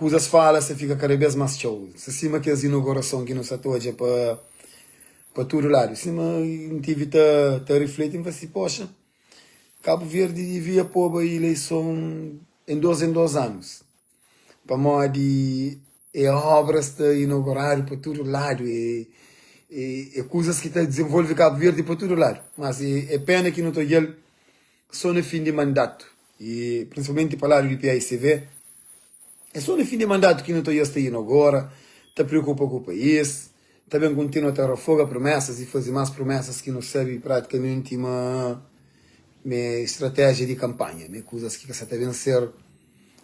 Kuzas fala sa fika kada bes mas txeu, sa sima kes inaugurason ki nu sa ta odja pa pa tudu ladu. Sima N tivi ta ta rifleti, N fla si, poxa, Kabu Verdi divia poba ileison en dos en dos anus, pamodi e obras ta inauguradu pa tudu ladu, e e kuzas ki ta dizenvolve Kabu Verdi pa tudu ladu. Mas e pena ki nu ta odja-l so na fin di mandatu, i prinsipalmenti pa ladu di paicv. É sô na fin di mandatu ki nu ta odja-s ta inogora, ta preokupa ku país, ta ben kontinua ta rafoga promesas i faze más promesas ki nu sabe pratikamenti ma ma é stratéjia di kanpanha, ma é kuzas ki ka sa ta ben ser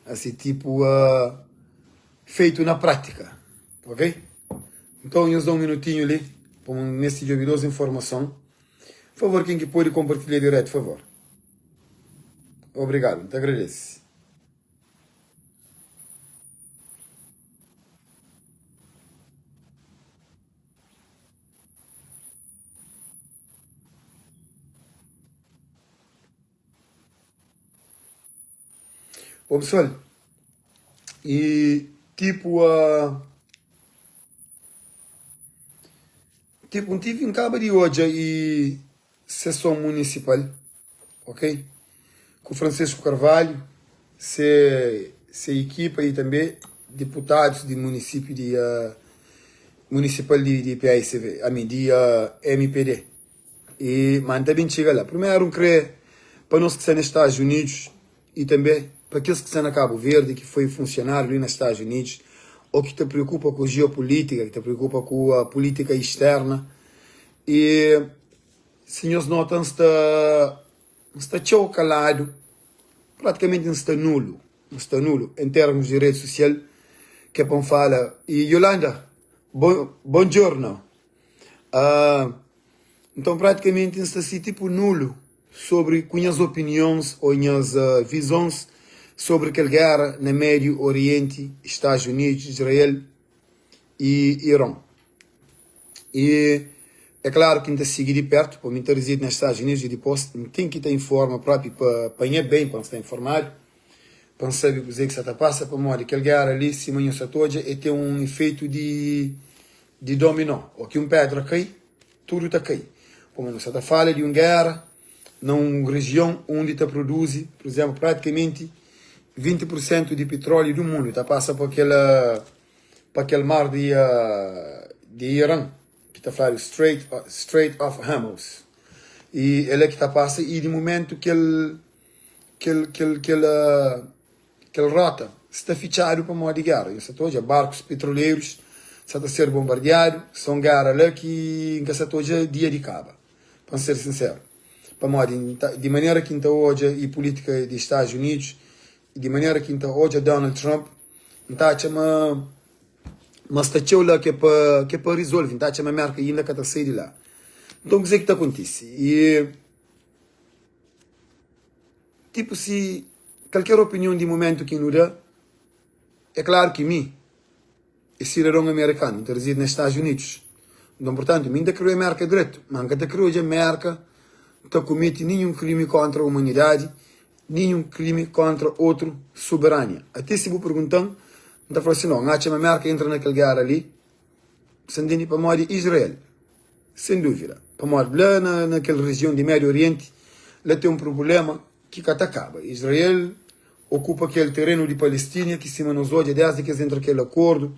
asi tipu feitu na prátika, ok? Nton nhos da un minutinhu li pa N meste djobe dos informason. Favor ken ki pode konpartilha diretu, favor. Obrigadu, N ta agradese. Ô pessoal, e tipo a tipo N tive N kaba di odja e seson municipal. Ok ku Francisco Carvalho se se equipa e també deputados di município di municipal di di PAICV I mean di MPD e ma N ta ben txiga la primeru N kre pa nos ki sta na Estados Unidos e també pa kes ki sta na Cabo Verde ki foi funcionário li na Estados Unidos ou ki ta preocupa ku geopolítica ki ta preocupa ku política externa e Si nhos nota N sta N sta txeu kaladu, pratikamenti N sta nulu, N sta nulu en termus di redi susial ke pa N fala e Yolanda bon bongiorno Nton pratikamenti N sta si tipu nulu sobri ku nhas opinions o nhas vizons sobri kel gera na Mediu Orienti, Estados Unidos, Israel i Iron. I é klaru ki N ta sigi di pértu, pamodi N ta rizidi na Stadus Unidus i dipôs N ten ki ta informa própi pa pa nha ben, pa N sta informadu, pa N sabe kuzê ki sta ta pasa, pamodi kel géra li, sima nhos sta ta odja, el ten un ifeitu di di dominó, ô ki un pédra kai, tudu ta kai. Pamodi nu sta ta fala di un géra na un rejion undi ta produzi, pur izénplu, pratikamenti 20 pur sentu di pitróliu di mundu ta pasa pa kel pa kel mar di di Iran ki ta fladu Strait Strait of Hormuz i el é ki ta pasa i di mumentu kel kel kel kel kel rota sta fitxadu pamodi géra nhos sa ta odja barkus petroleirus sa ta ser bombardiadu sta un géra la ki N ka sa ta odja dia di kaba pa N ser sinseru pamodi di manera ki N ta odja i pulítika di Stadus Unidus di manera ki N ta odja Donald Trump N ta atxa ma ma sta txeu la ke pa ke pa rizolve. N ta atxa ma Merka inda ka ta sai di la. Nton kuzê ki ta kontise? E tipu si kalker opinion di mumentu ki nu da, é klaru ki mi é sidadon amerikanu, N ta rizidi na Stadus Unidus. Nton purtantu mi N ta kre odja Merka dretu, ma N ka ta kre odja Merka ta komete ninhun krimi kontra umanidadi Ninhun krimi kontra otru soberania. Ate si bu pergunta-m, N ta fla si no, N atxa ma Merka entra na kel gera li, sa ntende, pamodi Israel, sen duvida, pamodi la na na kel rejion di Mediu Orienti, la ten un prubulema ki ka ta kaba. Israel okupa kel terenu di Palestinia ki sima nos odja desdi ki es entra kel akordu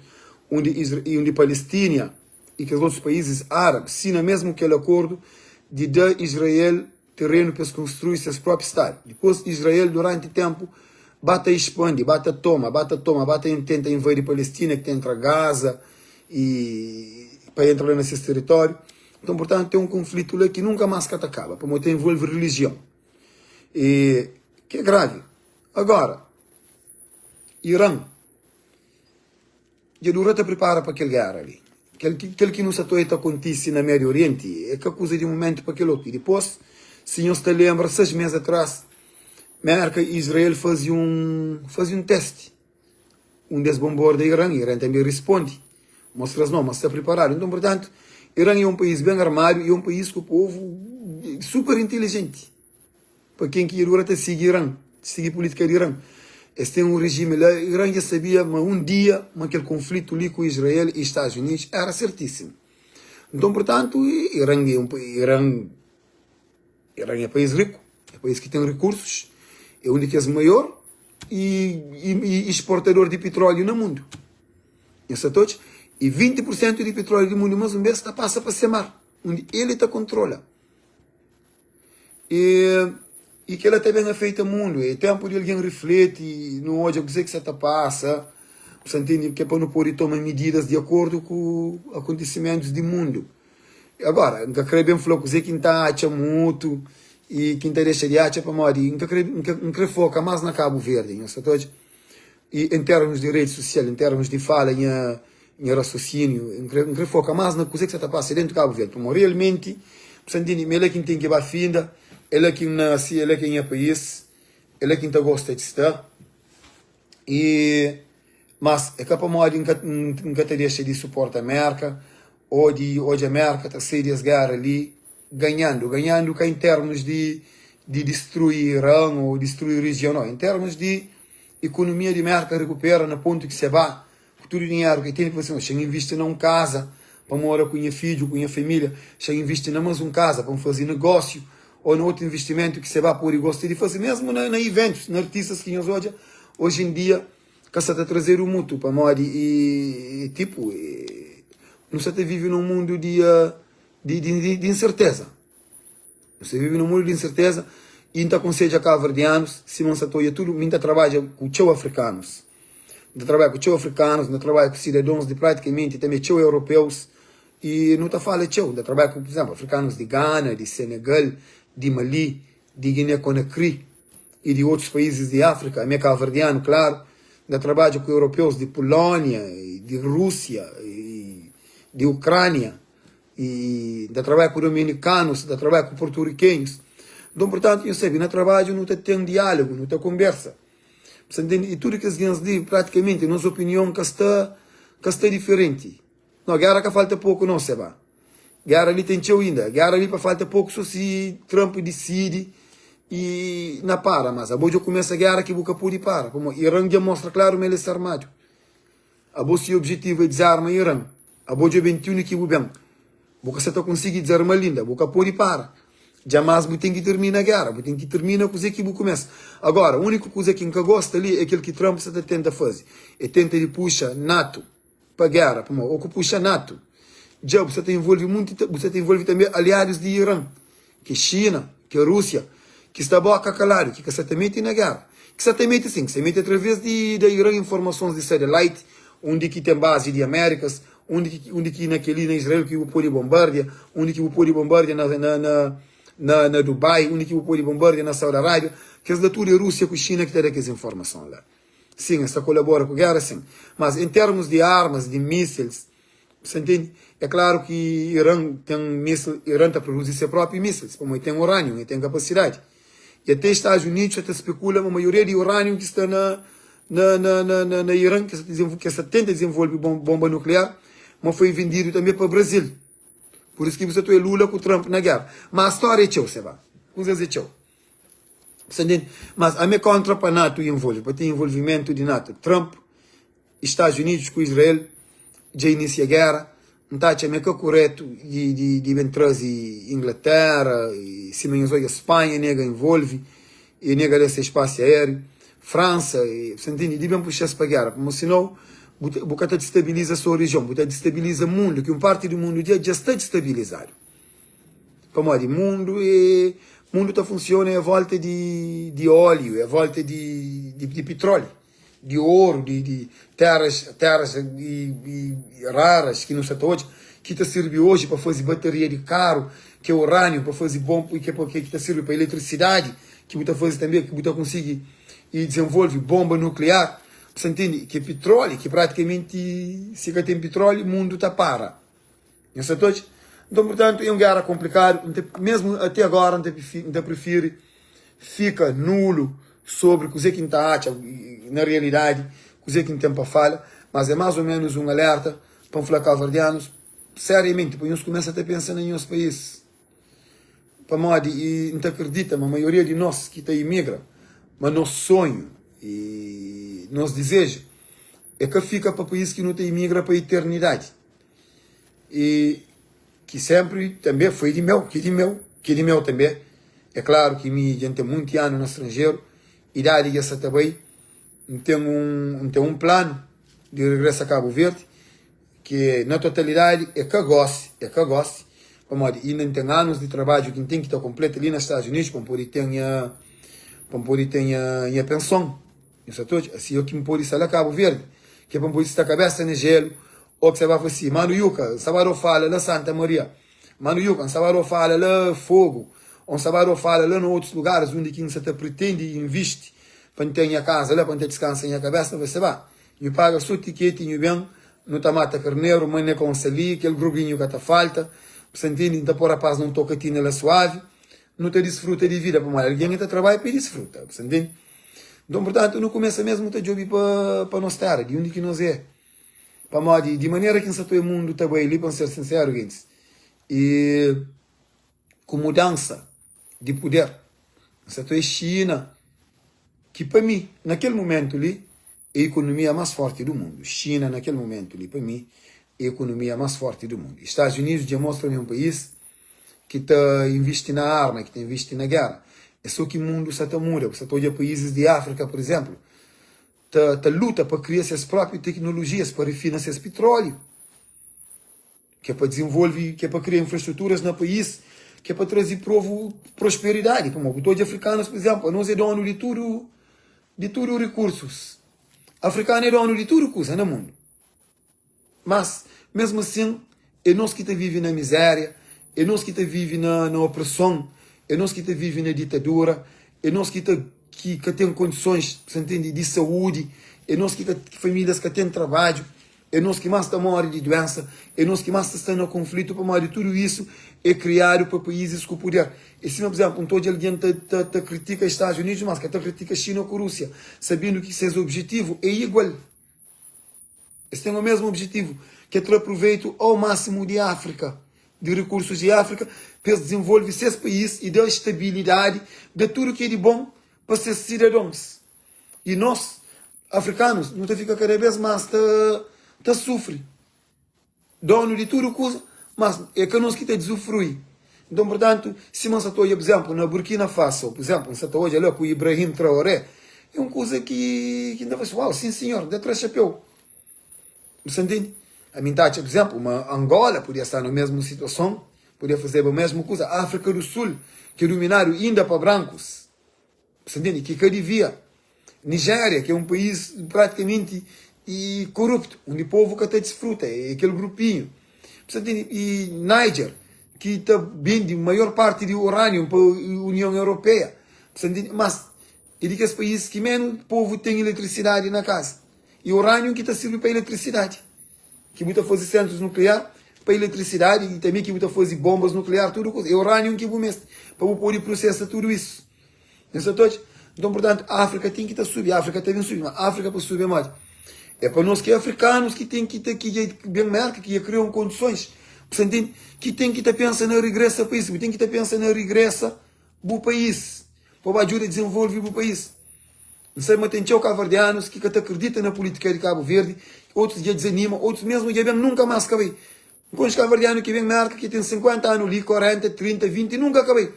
undi Isra undi Palestinia i kes otus paizis árabi sina mesmu kel akordu di da Israel terenu pa es konstrui ses própi stadu. Dipôs, Israel duranti ténpu ba ta ispandi, ba ta toma, ba ta toma, ba ta tenta invadi Palestina, ki ta entra Gaza i pa entra la na ses tiritóriu. Nton, purtantu, ten un konflitu la ki nunka más ka ta kaba, pamodi ta involve relijion, i ki é gravi. Agora, Iran. Dja dura ta pripara pa kel géra li. Kel ki kel ki nu sa ta oja ta kontise na Médiu Orienti é ka kuza di un mumentu pa kel otu. I dipôs, si nhos ta lenbra, sais mês atras, Mérka i Israel faze un faze un testi undi es bonborda Iran. Iran tanbê risponde, mostra-s no ma sta priparadu. Nton, purtantu, Iran é un país ben armadu i é un país ku povu super intilijenti. Pa ken ki dja dura ta sigi Iran, sigi pulítika di Iran. Es ten un rijimi la. Iran dja sabia ma un dia ma kel konflitu li ku Israel i Stadus Unidus éra sertísimu. Nton, purtantu, Iran é un Iran Iran é país riku, é país ki ten rikursus, é un di kes maior i i isportador di pitróliu na mundu. Nhos sa ta odja? I 20 pursentu di pitróliu di mundu más un bes ta pasa pa se mar, undi el ta kontrola. E, i kel-la ta ben afeta mundu. É ténpu di algen rifleti, nu odja kuzê ki sta ta pasa, bu sta ntende? Ki é pa nu pode toma mididas di akordu ku akontisimentus di mundu. Agora, N ka krê ben fla kuzê ki N ta atxa mutu i ki N ta dexa di atxa pamodi N ka krê, N ka, N krê foka más na Kabu Verdi, nhos sta ta odja? I en termus di redi sosial, en termus di fala nha nha rasiosíniu, N kre, N kre foka más na kuzê ki sa ta pasa dentu Kabu Verdi, pamodi realmenti, bu sta ntende, mi é la ki N ten ki ba finda, é la ki N nase, é la ki é nha país, é la ki N ta gosta di sta. I, mas é ka pamodi N ka, N ka ta dexa di suporta Merka ô di odja Merka ta sai di es géra li ganhandu, ganhandu ka en termus di di distrui Iran ô distrui rijion, no, en termus di ikonomia di Merka rekupera na pontu ki se ba ku tudu dinheru ki tene, fla sin, xa N invisti na un kaza pa mora ku nha fidju, ku nha familia, xa N invisti na mas un kaza pa N faze negósiu ô na otu invistimentu ki se ba pode gosta di faze, mesmu na na iventus, na artistas ki nhos odja oji en dia ka sa ta trazedu mutu pamodi e tipu e nu sa ta vive na un mundu di di di di inserteza. Nu sta vive na un mundu di inserteza i N ta konsedja kabuverdianus, sima N sta ta odja tudu, mi N ta trabadja ku txeu afrikanus, N ta trabadja ku txeu afrikanus, N ta trabadja ku sidadons di pratikamenti tanbe txeu europeus i nu ta fala txeu. N ta trabadja ku, pur izénplu, afrikanus di Gana, di Senegal, di Mali, di Guiné Konakri i di otus paízis di Áfrika, ami é kabuverdianu, klaru, N ta trabadja ku europeus di Pulónia, di Rúsia, di Ukránia. I N ta trabadja ku dominikanus, N ta trabadja ku portorikenhus. Nton, purtantu, nhos sabe, na trabadju nu ta ten diálogu, nu ta konbersa. Bu sta ntende? I tudu kes gens li, pratikamenti, nos opinion ka sta, ka sta diferenti. No, géra ka falta poku no, seba. Géra li ten txeu inda. Géra li pa falta poku so si Trump disidi i na para. Mas abo dja kumesa géra ki bu ka pudi para. Pamodi Iran dja mostra klaru ma el é sta armadu. Abo si objetivu é dizarma Iran, abo dja ben ti undi ki bu ben. Bu ka sa ta konsigi dizarma-l inda, bu ka pode para. Djamas bu ten ki tirmina géra, bu ten ki tirmina kuzê ki bu kumesa. Agora, úniku kuza ki N ka gosta li é kel ki Trump sa ta tenta faze. É tenta di puxa nato pa géra. Pamodi ô ku puxa nato, dja bu sa ta involve munti, bu sa ta involve tanbe aliadus di Iran. Ki Xina, ki Rúsia, ki sta boka kaladu, ki ka sa ta mete na géra. Ki sa ta mete sin, ki sa mete através di da Iran informasons di satellite, undi ki ten bazi di Amérikas, undi ki undi ki na kel-li na Israel ki bu pode bombardia, undi ki bu pode bombardia na na na na na Dubai, undi ki bu pode bombardia na Saudi Arábia. Kes la tudu é Rúsia ku Xina ki ta da kes informason la. Sin, es ta kolabora ku géra, sin. Mas en termus di armas, di mísseis, Sa ntende? É klaru ki Iran ten mísel, Iran ta produzi se própi mísels, pamodi ten uraniu, e ten kapasidadi. I até Estados Unidos sa ta spekula ma maioria di uraniu ki sta na na na na na na Iran, ki sa ta ki sa tenta dizenvolve bonba nukliar, ma foi vendidu tanbe pa Brazil. Pur isu ki bu sa ta oia Lula ku Trump na géra. Ma stória é txeu, seba. Kuzas é txeu. Sa ntende? Mas ami é kontra pa NATO involve, pa ten involvimentu di NATO. Trump Estados Unidos ku Israel dja inicia guerra, N ta atxa ma é ka kuretu di di ben traze Inglaterra e sima nhos odja Spanha nega involve e nega da se espaço aéreo, França e sa ntende di ben puxa-s pa guerra pamodi sinau bu ta bu ka ta distabiliza so rijion bu ta distabiliza mundu ki un parti di mundu dja dja sta distabilizadu pamodi mundu e mundu ta funciona a volta di di óleo a volta di di pitróleo. di oru, di di teras teras i i raras ki nu sa ta odja, ki ta sirbi oji pa faze bataria di karu, ki é uraniu pa faze bon ki ki ta sirbi pa eletrisidadi, ki bu ta faze tanbe ki bu ta konsigi i dizenvolve bonba nukliar, bu sa ntende? Ki é pitróli, ki pratikamenti si ka ten pitróli mundu ta para. Nhos sa ta odja? Nton, purtantu, é un géra konplikadu. N ta, mésmu até agóra, N ta N ta prifiri fika nulu sobri kuzê ki N ta atxa na realidadi, kuzê ki N ten pa fala. Mas é más ô ménus un alérta pa N fla kabuverdianus, seriamenti, pa nhos kumesa ta pensa na nhos país. Pamodi, i N ta kridita ma maioria di nos ki ta imigra, ma nos sonhu. I nos dizeju é ka fika pa país ki nu ta imigra pa iternidadi. I ki senpri tanbe foi di meu, ki di meu, ki di meu tanbe. É klaru ki mi dja N ten munti anu na stranjeru, idadi dja sa ta bai, N ten un, N ten un planu di regresa Kabu Verdi, ki na totalidadi é ka gosi, é ka gosi, pamodi inda N ten anus di trabadju ki N ten ki ta konpleta li na Stadus Unidus pa N pode ten nha, pa N pode ten nha, nha penson. Nhu sa ta odja? Asi é ki N pode sta la Kabu Verdi, ki é pa N pode sta kabesa na jelu, ô ki sa ba fla si, Manu Yuka, N sta ba da-u fala la Santa Maria, Manu Yuka, N sta ba da-u fala la Fogu, ô N sta ba da-u fala la na otus lugaris undi ki N sa ta pretende invisti pa N ten nha kaza la, pa N ta diskansa nha kabesa. N fla si, Ba, Nhu paga so tiketi, nhu ben, nu ta mata karneru, mané ka un sali, kel groginhu ka ta falta, bu sa ntende? N ta po rapaz na un tokatina la suavi, nu ta disfruta di vida, pamodi algen ki ta trabadja pa e disfruta, bu sa ntende? Nton, purtantu, nu kumesa mesmu ta djobe pa pa nos tera, di undi ki nos é, pamodi di manera ki N sa ta oia mundu ta bai li, pa N ser sinseru, gentis, e ku mudansa di puder, N sa ta oia Xina, ki pa mi, na kel mumentu li, É ikonomia más fórti du mundu. Xina, na kel mumentu li, pa mi, é ikonomia más fórti du mundu. Estados Unidos dja mostra ma é un país ki ta invisti na arma, ki ta invisti na géra. É sô ki mundu sa ta muda. Bu sa ta odja paízis di Áfrika, pur izénplu, ta ta luta pa kria ses própi teknolojias pa rifina ses pitróliu. Ki é pa dizenvolve, ki é pa kria infrastruturas na país, ki é pa traze provu prosperidadi. Pamodi bu ta odja afrikanus, pur izénplu, anos é donu di tudu di tudu rikursus. Afrikanu é donu di tudu kuza na mundu. Mas, mesmu asin, é nos ki ta vive na mizéria, é nos ki ta vive na na opreson, é nos ki ta vive na ditadura, é nos ki ta ki ka ten kondisons, sa ntende, di saúdi, é nos ki ka famílias ka ten trabadju. É nos ki más ta móre di duénsa, é nos ki más ta sta na konflitu, pamodi tudu isu é kriadu pa paízis ku puder. É sima, pur izénplu, N ta odja algen ta ta ta kritika Stadus Unidus, mas ka ta kritika Xina ku Rúsia, sabendu ki ses obijetivu é igual. Es ten omésmu obijetivu, ki é tra pruveitu au másimu di Áfrika, di rikursus di Áfrika, pa es dizenvolve ses país i da stabilidadi, da tudu ki é di bon pa ses sidadons. I nos, afrikanus, nu ta fika kada bes mas ta ta sufri. Donu di tudu kuza, mas e ka nos ki ta dizufrui. Nton, purtantu, sima N sa ta odja, pur izénplu, na Burkina Faso, pur izénplu, N sa ta odja la ku Ibrahim Traoré, é un kuza ki ki N ta fla si, uau, sin sinhor, N ta tra xapéu. Bu sa ntende? Ami N ta atxa, pur izénplu, ma Angola podia sta na mesmu situason, podia fazeba mesmu kuza. Áfrika du Sul, ki é duminadu inda pa brankus, Bu sta ntende? Ki ka divia. Nigéria, ki é un país pratikamenti i koruptu, undi povu ka ta disfruta, é kel grupinhu. Bu sta ntende? I Niger, ki ta bende maior parti di uranium pa Union Europeia. Bu sta ntende? Mas é di kes país ki menu povu ten eletrisidadi na kaza. I uranium ki ta sirbi pa eletrisidadi. Ki bu ta faze sentrus nukliar pa eletrisidadi i tanbe ki bu ta faze bonbas nukliar, tudu kuza. É uranium ki bu meste pa bu pode prosesa tudu isu. Nhos ta odja? Nton, purtantu, Afrika ten ki ta subi, Afrika ta ben subi, ma Afrika pa subi é modi? É pa nos ki é afrikanus ki ten ki ta ki dja ben Merka, ki dja kria un kondisons, bu sa ntende? Ki ten ki ta pensa na rigresa país, bu ten ki ta pensa na rigresa bu país, pa bu ajuda dizenvolve bu país. N sabe ma ten txeu kaverdianus ki ka ta kridita na pulitika di Kabu Verdi, otus dja dizanima, otus mesmu dja ben nunka mas ka bai. N konxe kaverdianu ki ben Merka ki ten 50 anu li, 40, 30, 20 nunka ka bai,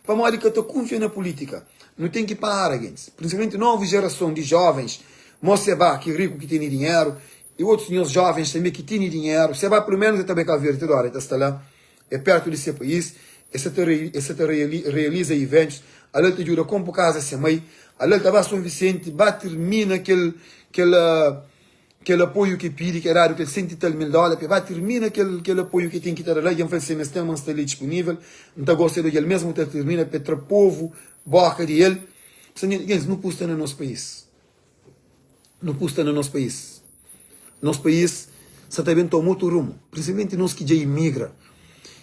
pamodi ka ta kunfia na pulitika. Nu ten ki para gentis, prinsipalmenti novu jerason di jovens, mo Seba ki riku ki tene dinheru i otus nhos jovens tanbe ki tene dinheru. Seba pelu menus el ta bai Kabu Verdi tudu ora, el ta sta la. É pertu di se país, e sa ta e sa ta realiza iventus, ala el ta djuda konpo kaza se mai, ala el ta ba Son Visenti ba tirmina kel kel kel apoiu ki pidi, ki é dadu kel senti tal mil dóla pa e ba tirmina kel kel apoiu ki ten ki ta da la, dja N fla-l si mes ten ma N sta li dispunível, N ta gosta di odja-l mesmu ta tirmina pa e tra povu boka di el. Gentis, nu pusta na nos país. Nu pusta na nos país. Nos país sa ta ben toma otu rumu, prinsipalmenti nos ki dja imigra,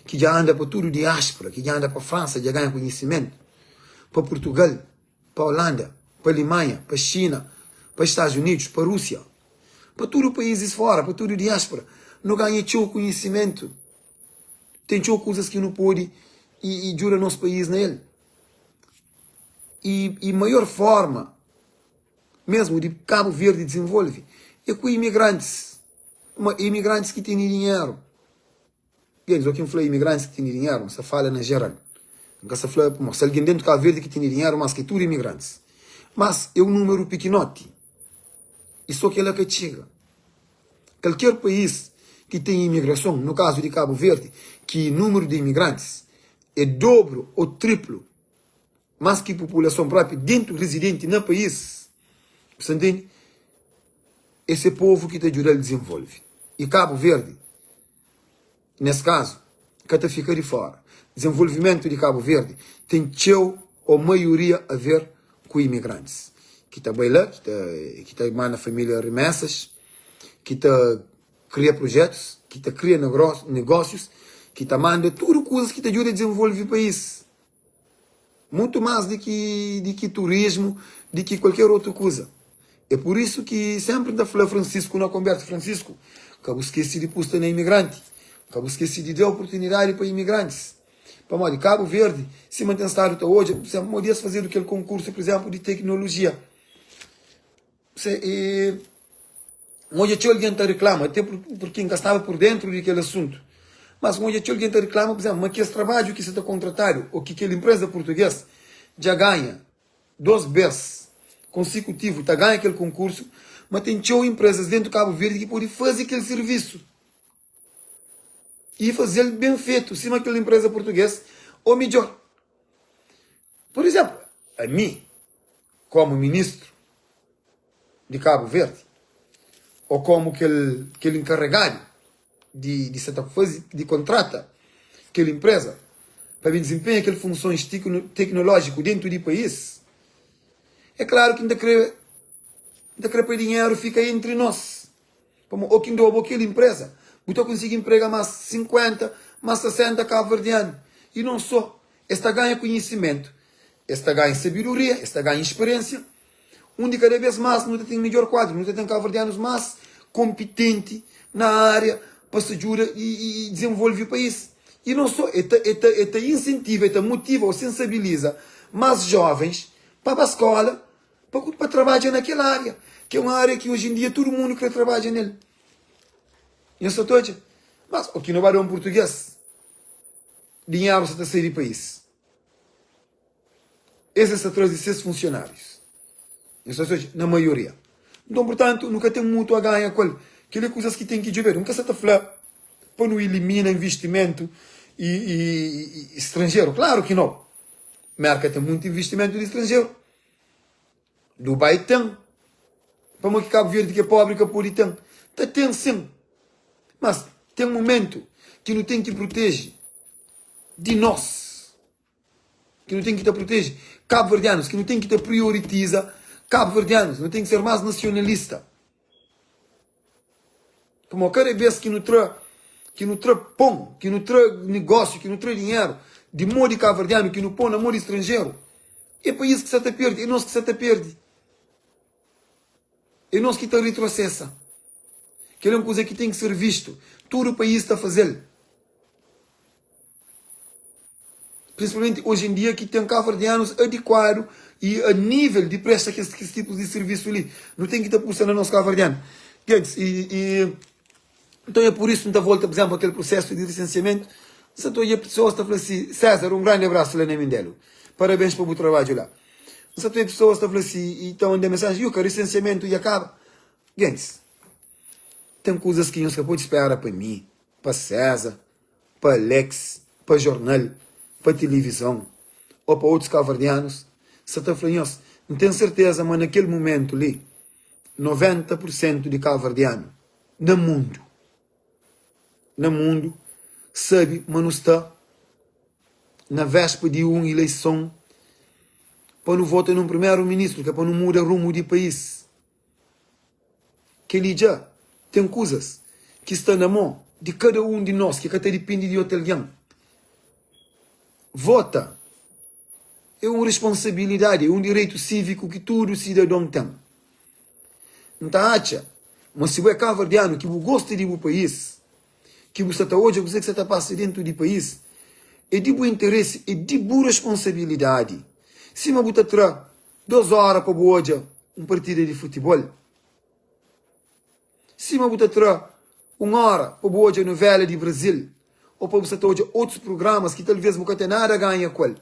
ki dja anda pa tudu diáspora, ki dja anda pa Fransa, dja ganha konhisimentu, pa Purtugal, pa Olanda, pa Alimanha, pa Xina, pa Stadus Unidus, pa Rúsia, pa tudu paízis fora, pa tudu diáspora, nu ganha txeu konhisimentu. Ten txeu kuzas ki nu pode i djuda nos país na el. I, i maior forma. mesmu di Kabu Verdi dizenvolve é ku imigrantis. Ma imigrantis ki tene dinheru. Gentis, o ki N fla imigrantis ki tene dinheru, N sta fala na jeral. N ka sta fla pamodi si algen dentu Kabu Verdi ki tene dinheru mas ki tudu imigrantis. Mas é un numeru pikinoti i so kela ka txiga. Kalker país ki ten imigrason, no kazu di Kabu Verdi, ki numeru di imigrantis é dobru o triplu mas ki populason propi dentu rizidenti na país, bu sta ntende? É se povu ki ta djuda-l dizenvolve. I Kabu Verdi, nes kazu, ka ta fika di fora. Dizenvolvimentu di Kabu Verdi ten txeu o maioria a ver ku imigrantis ki ta bai la, ki ta manda familia rimesas, ki ta kria projetus, ki ta kria negósius, ki ta manda tudu kuzas ki ta djuda dizenvolve país. Mutu más di ki di ki turismu, di ki kualker otu kuza. É pur isu ki sénpri N ta fla Fransisku na konbérsu, Fransisku, ka bu skese di pusta na imigranti, ka bu skese di da oportunidadi pa imigrantis. Pamodi Kabu Verdi, sima N ten stadu ta odja, pur izénplu, modi es fazedu kel konkursu, pur izénplu, di teknolojia. E N odja txeu algen ta riklama, até purki N ka staba pur dentru di kel asuntu, mas N odja txeu algen ta riklama, pur izénplu, ma kes trabadju ki sa ta kontratadu ô ki kel inpreza purtugês dja ganha dos bês konsekutivu ta ganha kel konkursu, ma ten txeu inprezas dentu Kabu Verdi ki pode faze kel sirvisu i faze-l ben fetu, sima kel inpreza purtugês ô midjór. Pur izénplu, ami, kómu ministru di Kabu Verdi, ô kómu kel kel inkaregadu di di sa ta faze di kontrata kel inpreza pa ben dizenpenha kel funsons teknolójiku déntu di país, é klaru ki N ta krê N ta krê pa dinheru fika entri nos. Pamodi ô ki N da-u bo kel inpreza, bu ta konsigi inprega más 50, más 60 kabuverdianu. I non sô, es ta ganha konhisimentu, es ta ganha sabedoria, es ta ganha spiriénsia, undi kada bês más nu ta ten midjór kuadru, nu ta ten kabuverdianus más konpitenti na ária pa sta djuda i dizenvolve país. I non sô, e ta, e ta, e ta insentiva, e ta motiva ô sensabiliza más jóvens pa ba skóla, Pa ku pa trabadja na kel ária, ki é un ária ki oji en dia tudu mundu krê trabadja nel. Nhos sa ta odja? Mas, o ki no ba da un purtugês, dinheru sa ta sai di país. Es es ta traze ses funsionárius. Nhos sa ta odja? Na maioria. Nton, purtantu, nu ka ten mutu a ganha ku el. Kel-li é kuzas ki ten ki djobedu. N ka sa ta fla pa nu ilimina investimentu i, i, i stranjeru. Klaru ki nau. Merka ten mutu investimentu di stranjeru. Dubai ten. Pamodi ki Kabu Verdi ki é pobri ka pode ten? Ta ten sin. Mas ten mumentu ki nu ten ki proteje di nos. Ki nu ten ki ta proteje kabuverdianus, ki nu ten ki ta prioritiza kabuverdianus. Nu ten ki ser mas nasionalista. Pamodi kada bês ki nu tra ki nu tra pon, ki nu tra negósiu, ki nu tra dinheru di mô di kabuverdianu, ki nu pô na mô di stranjeru, é país ki sa ta perde, é nos ki sa ta perde. É nos ki ta retrosesa. Kel é un kuza ki ten ki ser vistu. Tudu país ta faze-l. Prinsipalmenti oji en dia ki ten kabuverdianus adikuadu i a nível di presta kes kes tipus di sirvisu li. Nu ten ki ta pusa na nos kabuverdianu. Gentis, i i nton é pur isu N ta volta, pur izénplu, kel prusésu di lisensiamentu, N sa ta odja pesoas ta fla si, César, un grandi abrasu la na Mindelo. Parabéns pa bu trabadju la. N sa ta odja pesoas ta fla si i ta manda mensajen, Yuka, lisensiamentu dja kaba. Gentis, ten kuzas ki nhos ka pode spera pa mi, pa César, pa Alex, pa jornal, pa tilivizon ô pa otus kabuverdianus sta ta fla nhos, N ten serteza ma na kel mumentu li, 90 pur sentu di kabuverdianu na mundu, na mundu, sabe ma nu sta na véspa di un ileison pa nu vota nun primeru ministru, ki é pa nu muda rumu di país. Kel-li dja ten kuzas ki sta na mô di kada un di nos ki ka ta dipende di otu algen. Vota é un responsabilidadi, é un direitu síviku ki tudu sidadon ten. N ta atxa ma si bo é kabuverdianu ki bu gosta di bu país, ki bu sta ta odja kuzê ki sta ta pasa déntu di país, é di bu interesi, é di bu responsabilidadi. Sima bu ta tra dos óra pa bu odja. un partida di futibol, sima bu ta tra un óra pa bu odja novéla di Brazil ô pa bu sta ta odja otus prugramas ki talvês bu ka ten nada ganha ku el,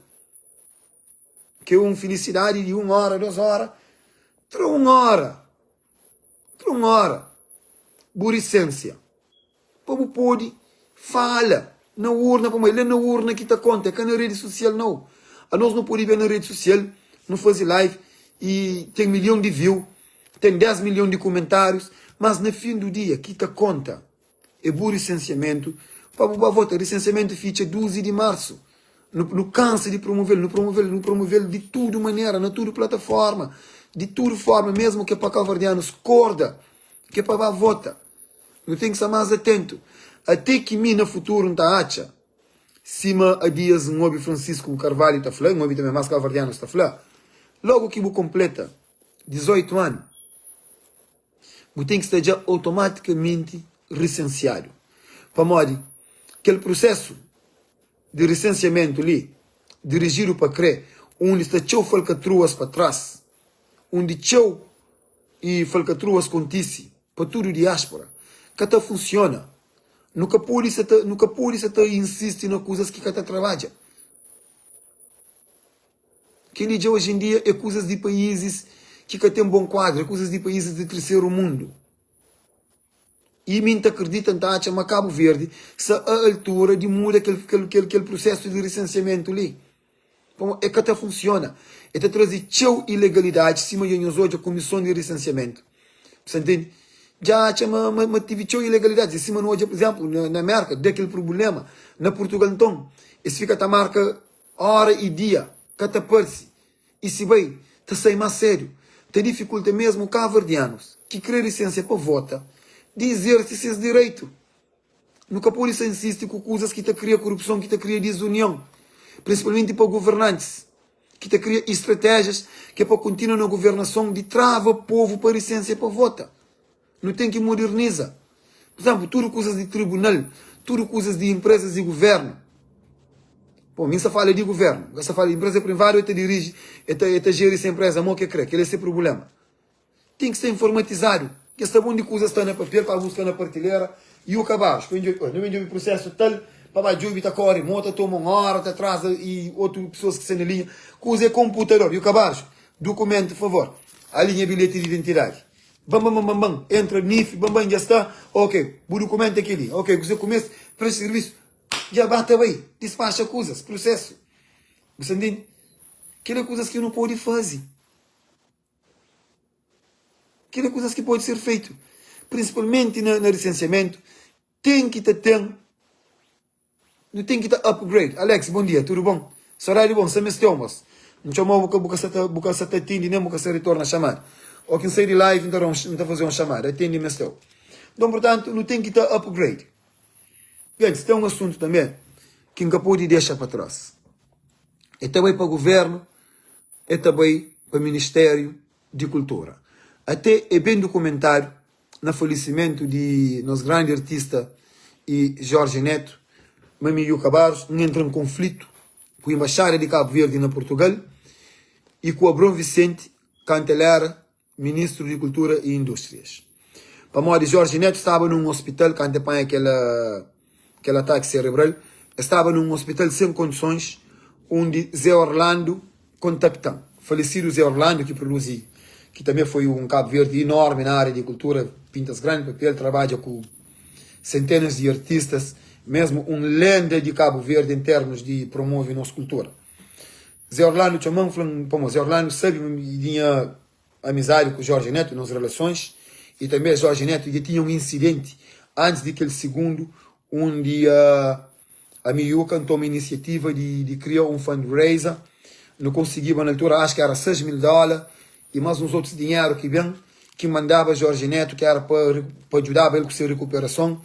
ki é un filisidadi di un óra, dôs óra, tra un óra, tra un óra bu risensia pa bu pode fala na urna, pamodi el é na urna ki ta konta, é ka na redi sosial nau. Anos nu pode ben na redi sosial, nu faze live i ten milhon di view, ten 10 milhon di kumentárius, mas na fin du dia ki ta konta é bu risensiamentu pa bu ba vota. Risensiamentu fitxa 12 di marsu. Nu, nu kansa di promovel, nu promovel, nu promovel di tudu manera, na tudu plataforma, di tudu forma, mesmu ke pa kauverdianus korda ke pa ba vota. Nu ten ki sta más atentu. Até ki mi na futuru N ta atxa, sima a dias N obi Francisco Carvalho ta fla, N obi tanbe más kauverdianus ta fla, logu ki bu konpleta 18 anu, bu ten ki sta dja automatikamenti risensiadu. Pamodi kel prusesu di risensiamentu li, dirijidu pa kre, undi sta txeu falkatruas pa tras, undi txeu i falkatruas kontise pa tudu diáspora, ka ta funsiona. Nu ka pode sa ta, nu ka pode sa ta insisti na kuzas ki ka ta trabadja. Kel-li dja oji en dia é kuzas di paízis ki ka ten bon kuadru, é kuzas di paízis di terseru mundu. I mi N ta kridita, N ta atxa ma Kabu Verdi sta a altura di muda kel, kel, kel, kel prusesu di risensiamentu li. Pamodi e ka ta funsiona. E ta traze txeu ilegalidadi, sima dja nhos odja kumison di risensiamentu. Bu sta ntende? Dja atxa ma, ma, ma tive txeu ilegalidadi. Sima nu odja, pur izenplu, na, na Merka, da kel prubulema. Na Purtugal, nton, es fika ta marka Ora i dia ka ta parse i si bai ta sai más sedu, ta difikulta mesmu kaverdianus ki kre lisensia pa vota di izerse ses direitu. Nu ka pode sa insisti ku kuzas ki ta kria korupson, ki ta kria dizunion, prinsipalmenti pa guvernantis ki ta kria istratéjias ki é pa kontinua na guvernason di trava povu pa lisensia pa vota. Nu ten ki moderniza. Pur izénplu, tudu kuzas di tribunal, tudu kuzas di inprezas di guvérnu. Bon, mi N sta fala di guvérnu, N ka sta fala di inpreza privadu, el ta diriji, el ta, el ta jeri se inpreza mo ki el kre, kel-la é se prubléma. Ten ki sta informatizadu. Ke sta bon di kuzas sta na papel pa buska na partilera i u ka baxu. Pa ben djobe, oi, nu ben djobe prusésu tal, pa ba djobe ta kóre mo, ta toma un óra, ta atraza i otu pesoas ki sta na linha. Kuza é konputador. I u ka baxu. Dukumentu, favor. Ali nha bilheti di identidadi. Ban ban ban ban ban entra nif ban ban dja sta ok bu dukumentu é keli ok kuzê ku meste presta sirvisu dja ba ta bai dispaxa kuzas prusesu bu sta ntende keli é kuzas ki nu pode faze keli é kuzas ki pode ser feitu prinsipalmenti na lisensiamentu ten ki ta ten Nu ten ki ta upgrade. Alex, bom dia, tudo bom? Saudade di bo, nsa mesteu mos. N txomau bu ka bu ka sa ta bu ka sa ta atende nem bu ka sa ritorna chamada. O ki n sai di live n ta da un n ta faze un chamada, atende mesteu. Nton portantu nu ten ki ta upgrade. Gentis, ten un asuntu tanbe ki n ka pode dexa pa tras. E ta bai pa guvernu, e ta bai pa ministériu di kultura. Ate e ben dukumentadu na falisimentu di nos grandi artista i Jorge Neto, Mami Yuka Barros, N entra N konflitu ku Embaixada di Kabu Verdi na Purtugal i ku Abrão Vicente kantu el era Ministru di Kultura i Indústrias. Pamodi Jorge Neto staba na un ospital kantu el panha kel kel ataki serebral, el staba na un ospital sen kondisons undi Zé Orlando kontakta-m. Falesidu Zé Orlando ki produzi, ki tanbe foi un Kabu Verdi inormi na ária di kultura, pinta es grandi papel, trabadja ku sentenas di artistas, mesmu un lenda di Kabu Verdi en termus di promove nos kultura. Zé Orlando txoma-m, fla-m, pamodi Zé Orlando sabe di nha amizadi ku Jorge Neto, nos relasons, i tanbe Jorge Neto dja tinha un insidenti antis di kel sigundu undi ami i Yuka N toma inisiativa di di kria un fundraiser, nu konsigiba na altura acho ki era 6 mil dóla i más uns otus dinheru ki ben ki mandaba Jorge Neto ki era pa pa djudaba el ku se rikuperason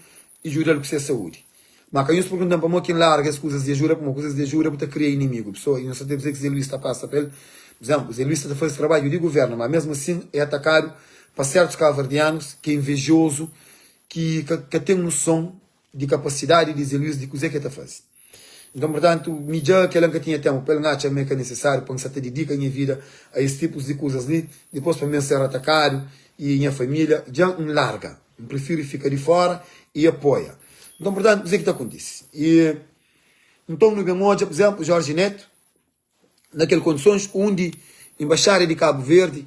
i djuda-l ku se saúdi. Má ka nhos pergunta-m pamodi ki N larga es kuzas di ajuda, pamodi kuzas di ajuda bu ta kria inimigu. Pesoa, i nhos ta kuzê ki Zé Luís ta pasa pa el. Pur izénplu, Zé Luís sta ta faze trabadju di govérnu, má mésmu asin é atakadu pa sértus kabuverdianus ki é invejozu, ki ka ka ten noson di kapasidadi di Zé Luís di kuzê ki el ta faze. Nton, purtantu, mi dja kel-la N ka tinha ténpu pa el. N atxa ma é ka nisisáriu pa N sa ta didika nha vida a es tipus di kuzas li, dipôs pa mi N ser atakadu i nha família. Dja N larga. N prifiri fika di fóra i apoia. Nton, purtantu, kuzê ki ta kontise? I nton nu ben odja, pur izénplu, Jorge Neto, na kel kondisons undi Embaixada di Kabu Verdi,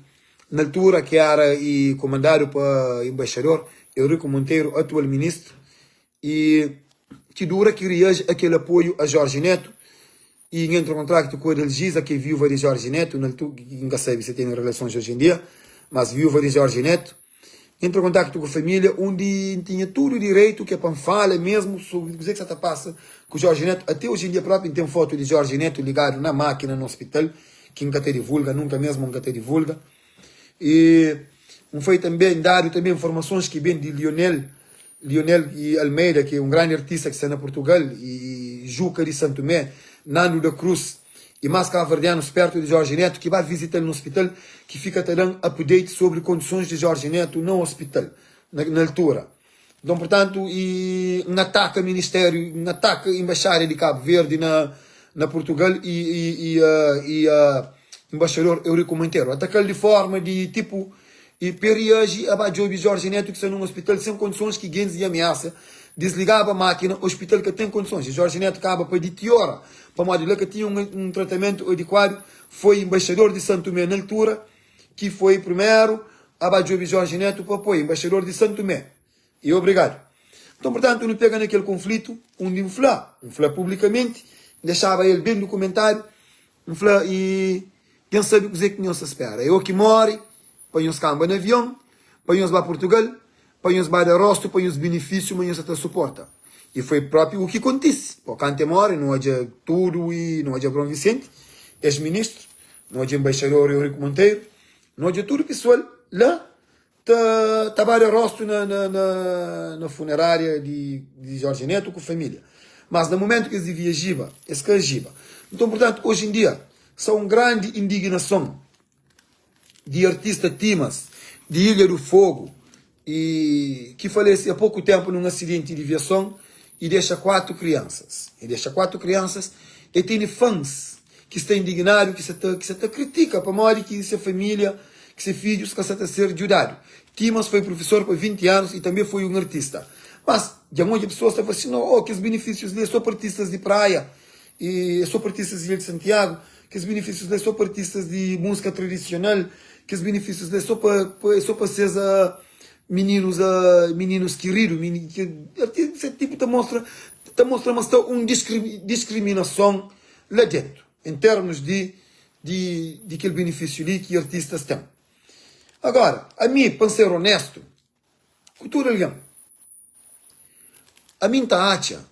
na altura ki era i komandadu pa Embaixador Eurico Monteiro, atual Ministru, i ki dura ki reaji a kel apoiu a Jorge Neto i N entra kontraktu ku Adalgisa, ki é viúva di Jorge Neto, na altura, N ka sabe si tene relasons oji en dia, mas viúva di Jorge Neto. Entra kontaktu ku família undi N tinha tudu direitu ki é pa N fala mesmu sobri kuzê ki sa ta pasa ku Jorge Neto. Até oji en dia propi N ten fotu di Jorge Neto ligadu na mákina na ospital ki N ka ta divulga, nunka mesmu N ka ta divulga. I N foi tanbe, N dadu tanbe informasons ki ben di Lionel, Lionel Almeida ki é un grandi artista ki sta na Purtugal i Juca di Santumé, Nando da Cruz. i más kabuverdianus pertu di Jorge Neto ki ba vizita-l na ospital ki fika ta da-m update sobri kondisons di Jorge Neto na ospital na na altura. Nton, purtantu, i N ataka ministériu, N ataka embaixada di Kabu Verdi na na Purtugal i i i i embaixador Eurico Monteiro. Ataka-l di forma di tipu I pe riaji a ba djobe Jorge Neto ki sta nun ospital sen kondisons ki gentis di amiasa disligaba makina, ospital ka ten kondisons i Jorge Neto kaba pa ditiora pamodi la ka tinha un tratamentu adikuadu, foi embaixador di San Tumé na altura ki foi primeru a ba djobe Jorge Neto pa apoia, embaixador di San Tumé i obrigadu. Nton purtantu nu pega na kel konflitu undi N fla, N fla publikamenti, N dexaba el ben dukumentadu, N fla i dja N sabe kuzê ki nhos ta spera, é o ki more pa nhos kanba na avion, pa nhos ba Purtugal, pa nhos ba da rostu pa nhos binifisiu ma nhos sa ta suporta. I foi propi u ki kontise. Po kantu e more nu odja tudu i nu odja Abraão Vicente, ex-ministru, nu odja embaixador Eurico Monteiro, nu odja tudu pesoal la ta ta ba da rostu na na na na funerária di di Jorge Neto ku família. Mas na momentu ki es divia ajiba, es ka ajiba. Nton, purtantu, oji en dia sa un grandi indignason di artista Timas, di Ilha do Fogo, e ki falese a poku tempu nun asidenti di viason e dexa 4 kriansas. E dexa 4 kriansas, e tene fans ki sta indignadu, ki sa ta, ki sa ta kritika pamodi ki se familia, ki se fidjus ka sa ta ser djudadu. Timas foi prufesor pa 20 anus e tanbe foi un artista. Mas dja N odja pesoas ta fla si, no, oh, kes benefisius li é so pa artistas di praia. E é só pa artistas di Ilha de Santiago, kes benefísius la é só pa artistas di múzika tradisional, kes benefísius la é só pa pa é só pa ses mininus mininus kiridu, mini ki artista tipo ta mostra ta mostra ma sta un diskrimi diskriminason la dentu en termus di di di kel benefísiu li ki artistas ten. Agora, ami pa N ser onestu ku tudu algen, ami N ta atxa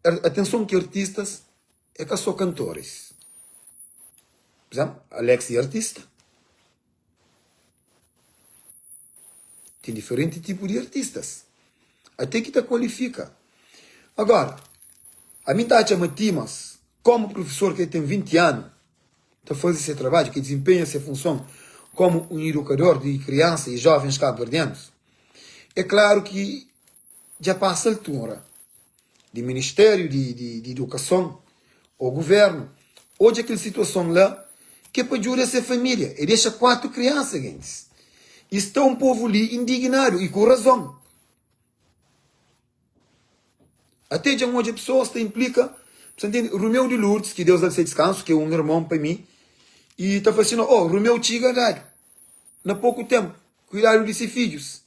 Atenson ki artistas é ka só kantoris. Por exemplo, Alex é artista. Ten diferenti tipu di artistas. Até ki ta kualifika. Agora, ami ta atxa ma Timas, komu prufesor ki el ten 20 anu ta faze se trabadju, ki dizinpenha se funson komu un idukador di kriansa i jovens kabuverdianus, é klaru ki Dja pasa altura di Ministériu di Idukason ô Guvérnu odja kel situason la ki é pa djuda se família. E dexa 4 kriansa, gentis. I sta un povu li indignadu i ku razon. Até dja N odja pesoas ta inplika, bu ntende, Rumeu di Lourdes, ki Deus da-l se diskansu, ki é un irmon pa mi, i ta fla si, Oh, Rumeu txiga dadu na poku ténpu, kuidadu di se fidjus.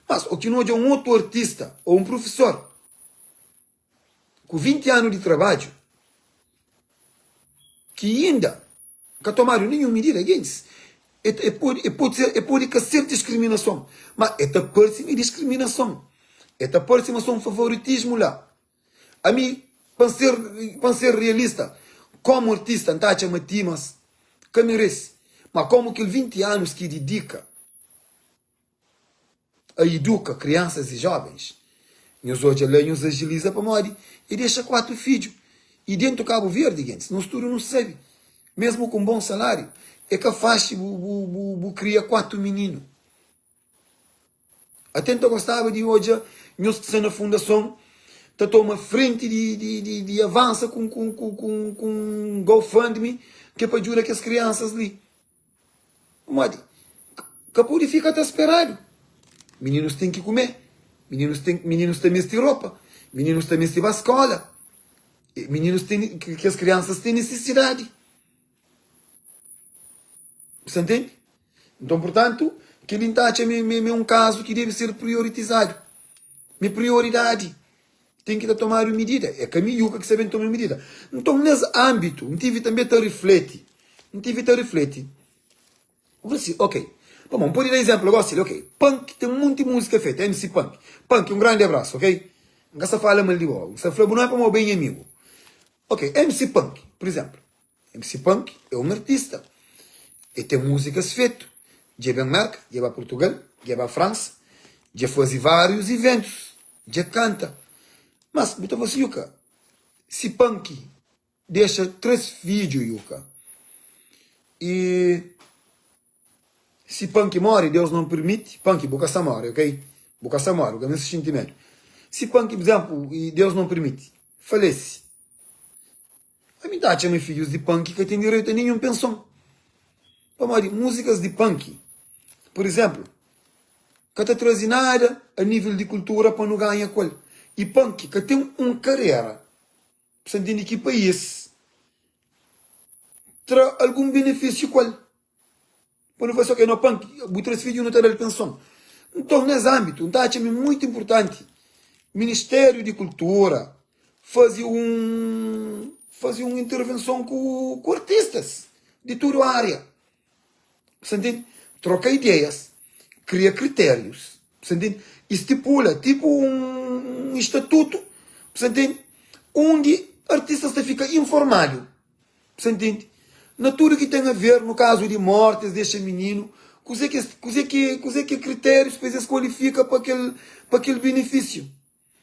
Mas, o ki nu odja un otu artista ou un prufesor ku 20 anu di trabadju ki inda ka tomadu ninhun midida, gentis, e e podi e podi ser e podi ka ser diskriminason, ma e ta parse ma e diskriminason, e ta parse ma son favoritismu la. Ami, pa N ser pa N ser realista, komu artista N ta atxa ma Timas ka merese, ma komu kel 20 anus ki didika a iduka kriansas i jovens. Nhos odja la nhos ajiliza pamodi e dexa 4 fidju i dentu Kabu Verdi gentis nos tudu nu sabi mesmu ku un bon salariu e ka faxi bu bu bu bu kria 4 mininu. Ate N ta gostaba di odja nhos ki sta na fundason. ta toma frenti di di di di avansa ku ku ku ku ku un GoFundMe ke pa djuda kes kriansas li. Pamodi ka pode fika ta speradu. Mininus ten ki kume, mininus ten mininus ta meste ropa, mininus ta meste ba skola, mininus ten kes kriansas ten nisisidadi. Bu sta ntende? Nton, purtantu, kel-li N ta atxa ma é un kazu ki debe ser prioritizadu. Ma é prioridadi. Ten ki ta tomadu midida. É ka mi Yuka ki sta ben toma midida. Nton, nes ánbitu, N tive tanbe ta rifleti. N tive ta rifleti. N fla si, ok. Pamodi, N pode da izénplu gósi li, ok. Punk ten monti múzika fetu, MC Punk. Punk, un grandi abrasu, ok. N ka sta fala mal di bo. N sta fla bu nómi pamodi bo é nha amigu. Ok, MC Punk, pur izénplu. MC Punk é un artista. E ten múzikas fetu. Dja ben Merka, dja ba Purtugal, dja ba Fransa, dja faze várius iventus, dja kanta. Mas bu ta fla si, Yuka, si Punk dexa 3 fidju, Yuka, i si Punk móre, Deus não permite, Punk, bu ka sta móre, ok? Bu ka sta móre, bu ka meste xinti medu. Si Punk, por izénplu, i Deus não permite, falese. Ami ta atxa ma fidjus di punk ka ten direitu a ninhun penson. Pamodi múzikas di punk, pur izénplu, ka ta traze nada a nível di kultura pa nu ganha ku el. I punk ka ten un karera. Bu sta ntende ki país tra algun benefísiu ku el. Pa nu fla si ok, no punk, bu tra fidju nu ta da-l penson. Nton, nes ánbitu, N ta atxa ma é muitu inpurtanti Ministériu di Kultura faze un faze un intervenson ku ku artistas di tudu ária. Bu sta ntende? Troka ideias, kria kritérius, bu sta ntende? I stipula tipu un statutu, bu sta ntende? Undi artistas ta fika informadu. Sa ntende? Na tudu ki ten a ver, no kazu di morti, es dexa mininu, kuze ki es, kuze ki, kuze ki é kritérius pa es kualifika pa kel, pa kel benefísiu?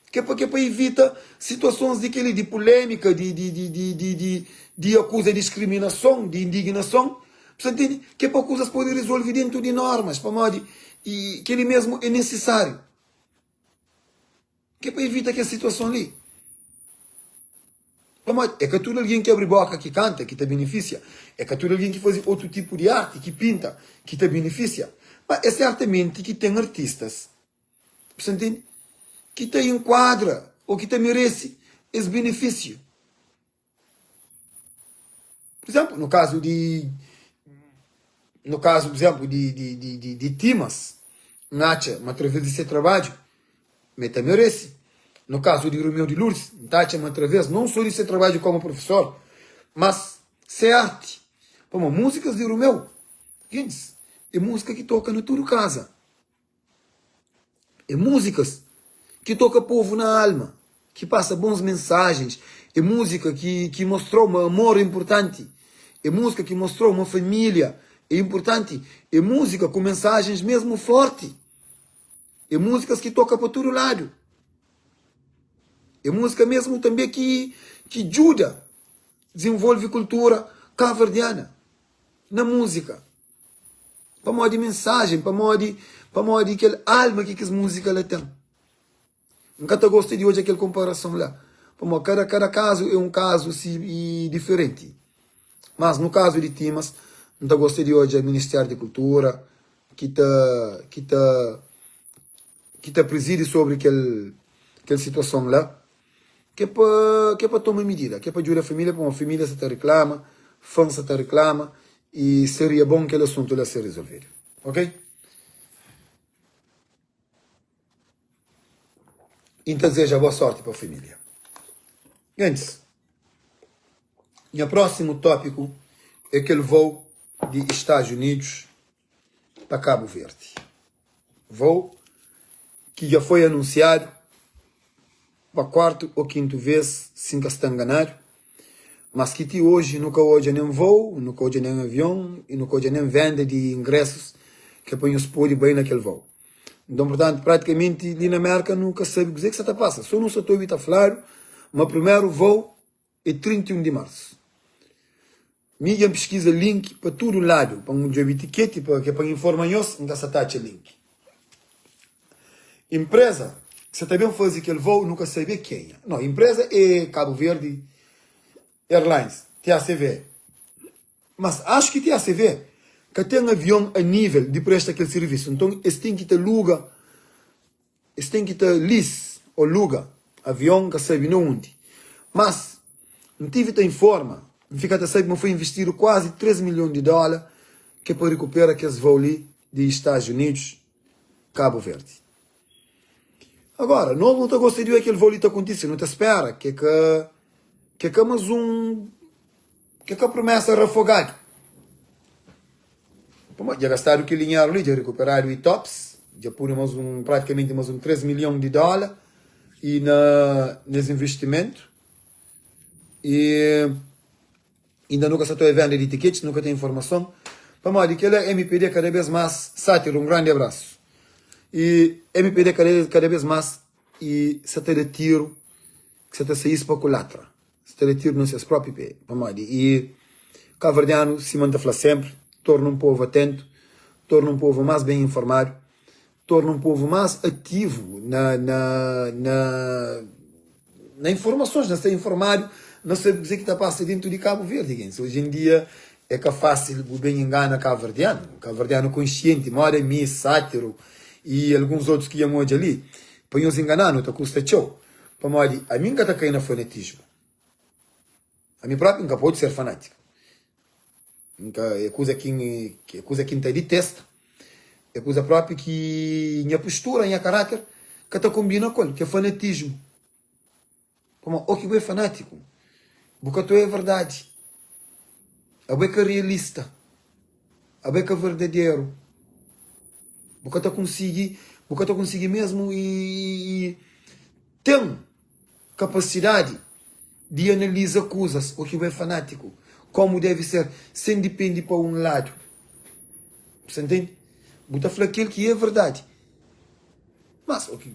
Ke pa ke pa ivita situasons di keli, di pulémika, di, di, di, di, di, di, di akuza diskriminason, di indignason. Sa ntende? Ke pa kuzas pode rizolve dentu di normas, pamodi i keli mesmu é nisisáriu. Ke pa ivita kes situason li. Pamodi é ka tudu algen ki abri boka ki kanta ki ta benefisia, é ka tudu algen ki faze otu tipu di arti, ki pinta, ki ta benefisia. Ma é sertamenti ki ten artistas, bu sta ntende, ki ta inkuadra ô ki ta merese es benefisiu. Pur izénplu, no kazu di, no kazu, pur izénplu, di, di, di, di, di Timas, N atxa ma através di se trabadju, ma el ta merese. No kazu di Romeu di Lourdes, N ta atxa ma através non sô di se trabadju komu profesor, mas se arti. Pamodi múzikas di Romeu, gentis, é múzika ki toka na tudu kaza. É múzikas ki toka povu na alma, ki pasa bons mensajens, é múzika ki ki mostrau ma amor é inpurtanti, é múzika ki mostrau ma família é inpurtanti, é múzika ku mensajens mesmu forti, é múzikas ki toka pa tudu ladu, é múzika mesmu tanbe ki ki djuda dizenvolve kultura kabuverdiana na múzika. Pamodi mensajen, pamodi pamodi kel alma ki kes múzika la ten. N ka ta gosta di odja kel konparason la, pamodi kada kada kazu é un kazu si i diferenti. Mas no kazu di Timas, N ta gosta di odja Ministériu di Kultura ki ta ki ta ki ta prizidi sobri kel kel situason la, ke pa ke pa toma midida, ke pa djuda família, pamodi família sa ta riklama, fãs sa ta riklama i seria bon kel asuntu la ser rizolvidu. Ok? I N ta dizeja boa sorti pa família. Gentis, nha prósimu tópiku é kel vôu di Estados Unidos pa Kabu Verdi. Vôu ki dja foi anunsiadu pa kuartu ô kintu vês, si N ka sta nganadu, mas ki ti oji nu ka odja nen vôu, nu ka odja nen avion i nu ka odja nen venda di ingresus ki é pa nhos pode bai na kel vôu. Nton, purtantu, pratikamenti li na Mérka nu ka sabe kuzê ki sa ta pasa. So nu sa ta obi ta fladu ma primeru vôu é 31 di marsu. Mi dja N piskiza link pa tudu ladu pa N djobe tiketi pa ke pa N informa nhos, N ka sa ta atxa link. Inpreza ki. Sa ta ben faze kel voo nu ka sabe kenha. No, empresa é Cabo Verde Airlines, TACV. Mas acho ki TACV ka ten avion a nível di presta kel sirvisu. Nton es ten ki ta luga, es ten ki ta lease ô luga avion ka sabe na undi. Mas N tive ta informa, N fika ta sabe ma foi investidu kuazi 3 milhon di dóla ke pa rikupera kes voo li di Estados Unidos, Cabo Verde. Agora, nos nu ta gosta di oia kel voo li ta kontise, nu ta spera ke ka ke ka mas un ke ka promesa rafogadu. Pamodi dja gastadu kel dinheru li, dja rikuperadu i tops, dja pudu mas un pratikamenti mas un 3 milhon di dola i na nes investimentu i Inda nu ka sa ta oia venda di tiketis, nu ka ten informason. Pamodi kela mpd kada bes mas Sátiro, un grandi abrasu. I mpd kada bes mas i sa ta da tiru ki sa ta saís pa kulatra. Sa ta da tiru na ses propi pe. Pamodi i Kaverdianu, sima N ta fla senpri, torna un povu atentu, torna un povu mas ben informadu, torna un povu mas ativu na na na na informasons, na sta informadu, na sabe kuzê ki ta pasa dentu di Kabu Verdi. Gentis, oji en dia é ka fásil bu ben ingana kabuverdianu, kabuverdianu konsienti, moda mi, Sátiro i alguns otus ki dja N odja li, pa nhos ingana-nu ta kusta txeu, pamodi ami N ka ta kai na fanatismu, ami própi N ka pode ser fanátiku. N ka, é kuza ki N, é kuza ki N ta ditesta, é kuza propi ki nha postura, nha karáter ka ta konbina ku el, ki é fanatismu. Pamodi ô ki bo é fanátiku, bu ka ta oia verdadi, abo é ka realista, abo é ka verdaderu, bu ka ta konsigi, bu ka ta konsigi mesmu i ten kapasidadi di analiza kuzas o ki bo é fanátiku, komu deve ser, sen dipende pa un ladu. Bu sta ntende? Bu ta fla kel ki é verdadi. Mas, o ki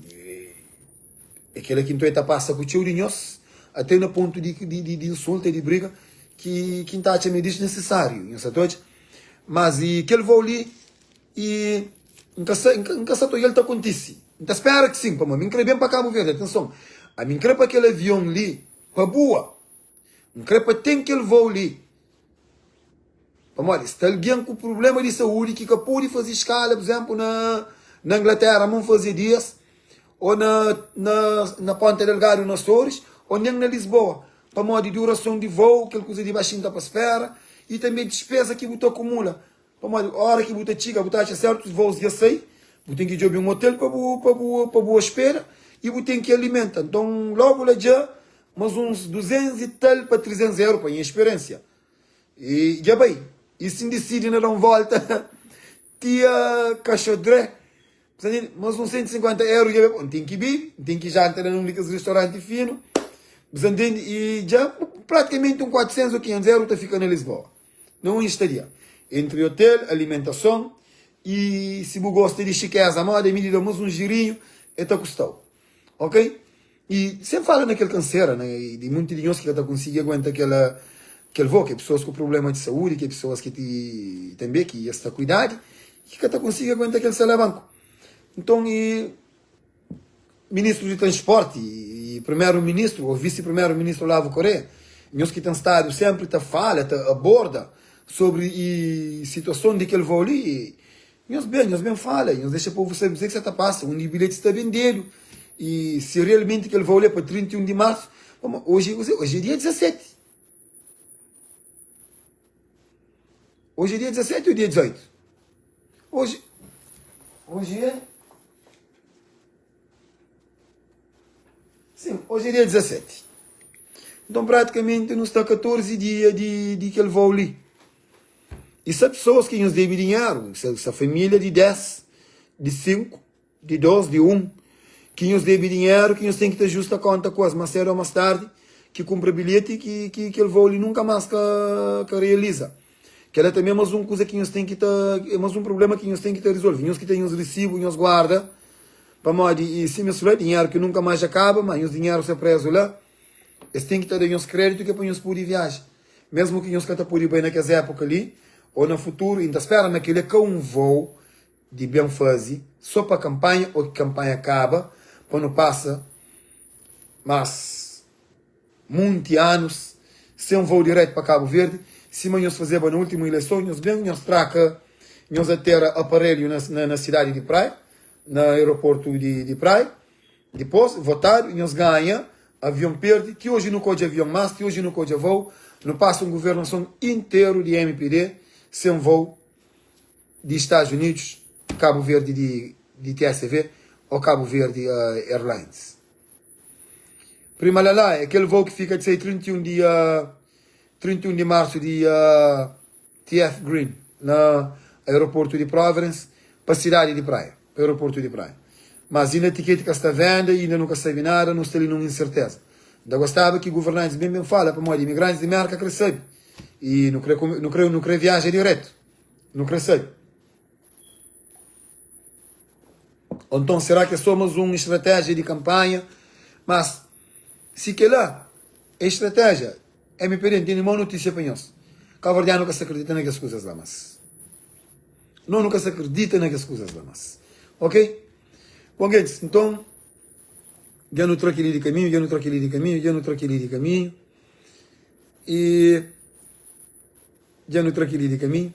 é kela ki nton e ta pasa ku txeu di nhos, até na pontu di di di insulta, di briga, ki ki N ta atxa ma é disnisisáriu. Nhos sa ta odja? Mas i kel vou li i N ka sa N ka sa ta odja-l ta kontise. N ta spera ki sin, pamodi mi N kre ben pa Kabu Verdi. Atenson, ami N kre pa kel avion li pa bua. N kre pa ten kel vou li. Pamodi sta algen ku prubléma di saúdi ki ka pode faze skala, pur izénplu, na na Inglatéra, ma N faze dias, ô na na na Ponta Delgadu, na Asoris, ô nen na Lisboa, pamodi durason di vou, kel kuza di ba xinta pa spera i tanbê dispéza ki bu ta akumula. Pamodi ora ki bu ta txiga, bu ta atxa sertus vous dja sai, bu ten ki djobe un otel pa bu pa bu pa bu ospeda i bu ten ki alimenta. Nton, logu la dja mas uns 200 i tal pa 300 eru pa nha speriensia. I dja bai. I si N disidi na da un volta tia Kaxodré, mas uns 150 eru dja bai. N ten ki bibi, N ten ki janta na un di kes ristoranti finu. Bu sa ntende? I dja pratikamenti un 400 o 500 eru ta fika na Lisboa. Na un estadia, entri otel, alimentason i si bu gosta di xikeza moda mi di da mas un jirinhu e ta kustau. Ok? I sen fala na kel kansera na di munti di nhos ki ka ta konsigi aguenta kel kel voo, ki é pesoas ku problema di saúdi, ki é pesoas ki ti tanbe ki es ta ku idadi ki ka ta konsigi aguenta kel salabanku. Nton i. Ministru di Transporti i Primeru Ministru ô Visi Primeru Ministru Olavo Correia, nhos ki ten stadu senpri ta fala, ta aborda sobri i situason di kel voo li, nhos ben, nhos ben fala, nhos dexa povu sabe kuzê ki sa ta pasa, undi bilheti sta bendedu i si realmenti kel voo li é pa 31 di marsu, pamodi oji é kuzê? Oji é dia 17. Oji é dia 17 ou dia 18? Oji, oji é. Sim, hoje é dia 17. Então praticamente nu sta 14 dia di, di kel voo li. E se pessoas ki nhos debe dinheiro, se, se família di 10, di 5, di 2, di 1, ki nhos debe dinheiro, ki nhos ten ki ta justa konta ku es, mas cedo ou mas tarde, ki kumpra bilhete ki, ki kel voo li nunka mas ka, ka realiza. Kela tanbe é mas un kuza ki nhos ten ki ta, é mas un prubléma ki nhos ten ki ta rizolve. Nhos ki ten nhos risibu, nhos guarda, pamodi i sima es fla, dinheru ki nunka más dja kaba, má nhos dinheru sta prézu la, es ten ki ta da nhos kréditu ki é pa nhos pode viaja. Mésmu ki nhos ka ta pode bai na kes épuka li ô na futuru, i N ta spera ma kel-li é ka un vôu di ben faze sô pa kanpanha ô ki kanpanha kaba. pa nu pasa mas munti anus sen voo diretu pa Kabu Verdi, sima nhos fazeba na ultimu ileison, nhos ben nhos traka nhos atera aparelhu na na sidadi di Praia, na aeroportu di Praia, dipos votadu nhos ganha, avion perdi, ti oji nu ka odja avion mas, ti oji nu ka odja voo, nu pasa un guvernason interu di mpd sen voo. di Estados Unidos, Cabo Verde di di TSV ou Cabo Verde Airlines. Prima Lala é kel voo ki fika di sai 31 di 31 di marsu di TF Green na aeroportu di Providence pa sidadi di Praia, pa aeroportu di Praia. Mas inda tiketi ka sta venda, inda nu ka sabi nada, nu sta li nun inserteza. N ta gostaba ki guvernantis ben ben fala pamodi imigrantis di Merka kre sabi i nu kre nu kre nu kre viaja diretu. Nu kre sabe. Ou nton, será ki é só más un estratégia di kanpanha? Mas, si kel-la é estratégia, mpd, N tene mau notísia pa nhos, Kabuverdianu ka sta kridita na kes kuzas la más. Nos nu ka sta kridita na kes kuzas la más. Ok? Bon, gentis, nton, dja nu tra kel-li di kaminhu, dja nu tra kel-li di kaminhu, dja nu tra kel-li di kaminhu i. Dja nu tra kel-li di kaminhu.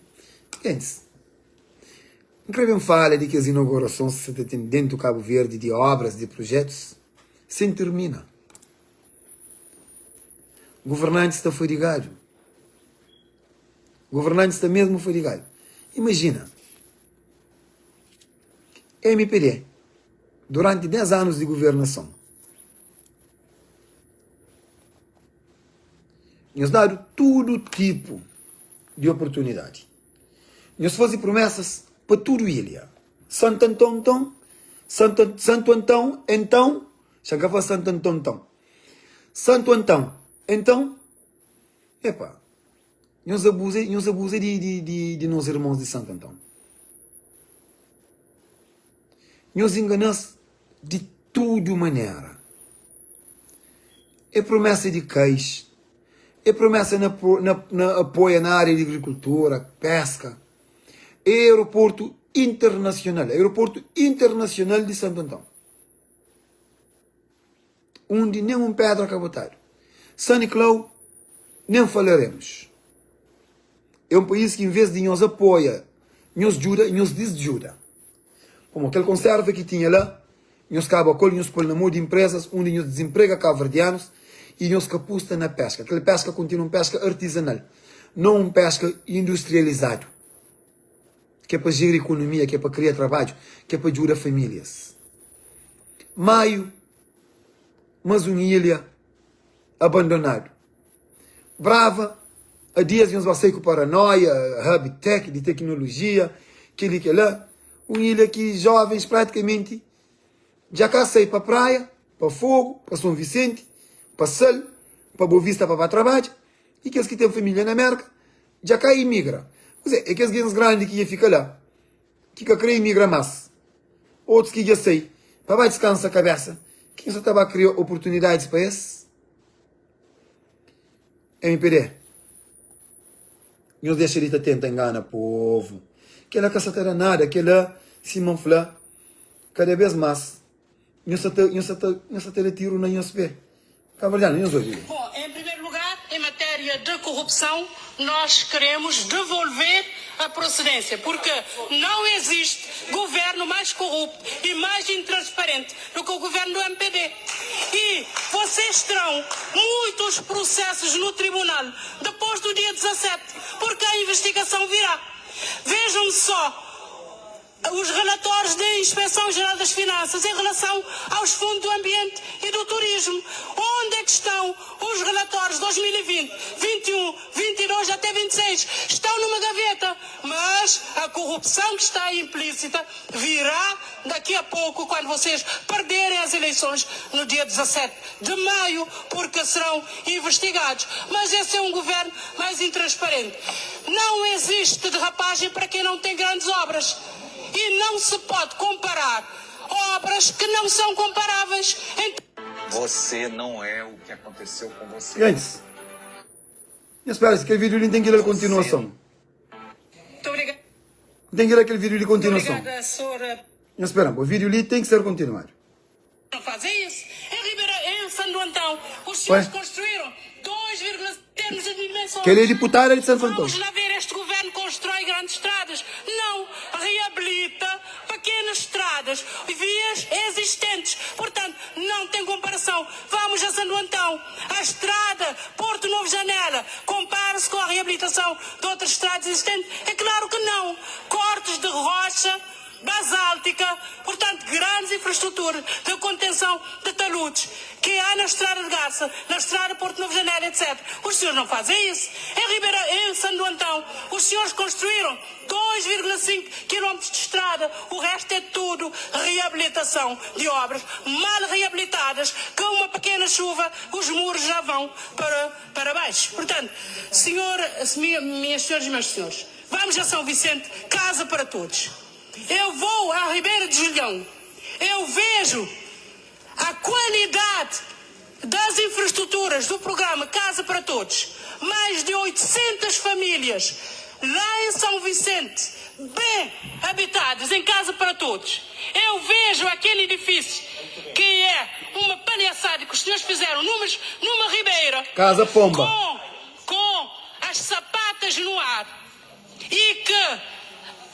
Gentis, N kre ben fala di kes inaugurasons ki sa ta ten dentu Kabu Verdi di obras, di prujetus, sen tirmina. Guvernantis sta fadigadu. Guvernantis sta mesmu fadigadu. Imajina, mpd, duranti 10 anus di guvernason, Nhos dadu tudu tipu di oportunidadi. Nhos faze promesas pa tudu ilha. Santu Anton nton, Santu, Santu Antão então, xa N ka fla Santu Anton nton. Santu Antão então, epa, nhos abuza, nhos abuza di, di, di, di nos irmons di Santu Antão. Nhos ingana-s di tudu manera. É promesa di kais, é promesa na na na apoia na área di agrikultura, peska, é aeroportu internasional, aeroportu internasional di Santu Anton, undi nen un pedra ka botadu. San Niklau nen falaremos. É un país ki en vez di nhos apoia, nhos djuda, nhos disdjuda. Pamodi kel konserva ki tinha la, nhos kaba ku el, nhos pô-l na mô di inprezas undi nhos dizinprega kabuverdianus i nhos ka pusta na peska. Kel peska kontinua un peska artizanal, nau un peska industrializadu, ki é pa jera ikonomia, ki é pa kria trabadju, ki é pa djuda famílias. Maiu, mas un ilha abandonadu. Brava, a dias nhos ba sai ku paranoia, hub tech, di teknolojia, keli kela, un ilha ki jovens pratikamenti dja ka sai pa praia, pa Fogo, pa Son Vicente, pa Sal, pa Boa Vista pa ba trabadja, i kes ki ten familia na Merka dja ka imigra. Kuzé, é kes gentis grandi ki dja fika la, ki ka kre imigra mas, otus ki dja sai pa ba diskansa kabesa, ki nhos sa ta ba kria oportunidadis pa es? Mpd, nhos dexa di ta tenta ingana povu. Kela ka sa ta da nada, kela, sima N fla, kada bes mas nhos sa ta, nhos sa ta, nhos sa ta da tiru na nhos pe. Kabuverdianu, nhos obi li. Bom, em primeiro lugar, em matéria de corrupção, nós queremos devolver a procedência, porque não existe governo mais corrupto e mais intransparente do que o governo do MPD. E vocês terão muitos processos no tribunal depois do dia 17, porque a investigação virá. Vejam só os relatórios da Inspeção Geral das Finanças em relação aos fundos do ambiente e do turismo. Onde é que estão os relatórios 2020, 21, 22 até 26? Estão numa gaveta, mas a corrupção que está implícita virá daqui a pouco, quando vocês perderem as eleições no dia 17 de maio, porque serão investigados. Mas esse é um governo mais intransparente. Não existe derrapagem para quem não tem grandes obras. E não se pode comparar obras que não são comparáveis. Você não é o que aconteceu com você. Antes, nhos spera si kel vídeo li N ten ki da-l kontinuason. N ten ki da kel vídeo li kontinuason. Nhos spera-m, o vídeo li ten ki ser kontinuadu. Não fazem isso. Em Ribeira, em Santo Antão, os senhores construíram 2,5 termos de dimensões. Kel é deputada de Santo Antão. Vamos lá ver, este governo constrói grandes estradas. Não, reabilita pequenas estradas, vias existentes. Portanto, não tem comparação. Vamos a Santo Antão, a estrada Porto Novo Janela, compara-se com a reabilitação de outras estradas existentes? É claro que não. Cortes de rocha basáltica, portanto, grandes infraestruturas de contenção de taludes que há na Estrada de Garça, na Estrada Porto Novo Janela, etc. Os senhores não fazem isso. Em Ribeira, em Santo Antão, os senhores construíram 2,5 quilómetros de estrada, o resto é tudo reabilitação de obras mal reabilitadas, com uma pequena chuva os muros já vão para, para baixo. Portanto, senhor, minhas senhoras e meus senhores, vamos a São Vicente, casa para todos. Eu vou à Ribeira de Julião, eu vejo a qualidade das infraestruturas do programa Casa para Todos. Mais de 800 famílias lá em São Vicente, bem habitadas, em Casa para Todos. Eu vejo aquele edifício que é uma palhaçada que os senhores fizeram numa, numa ribeira. Casa Pomba. Com, com as sapatas no ar. E que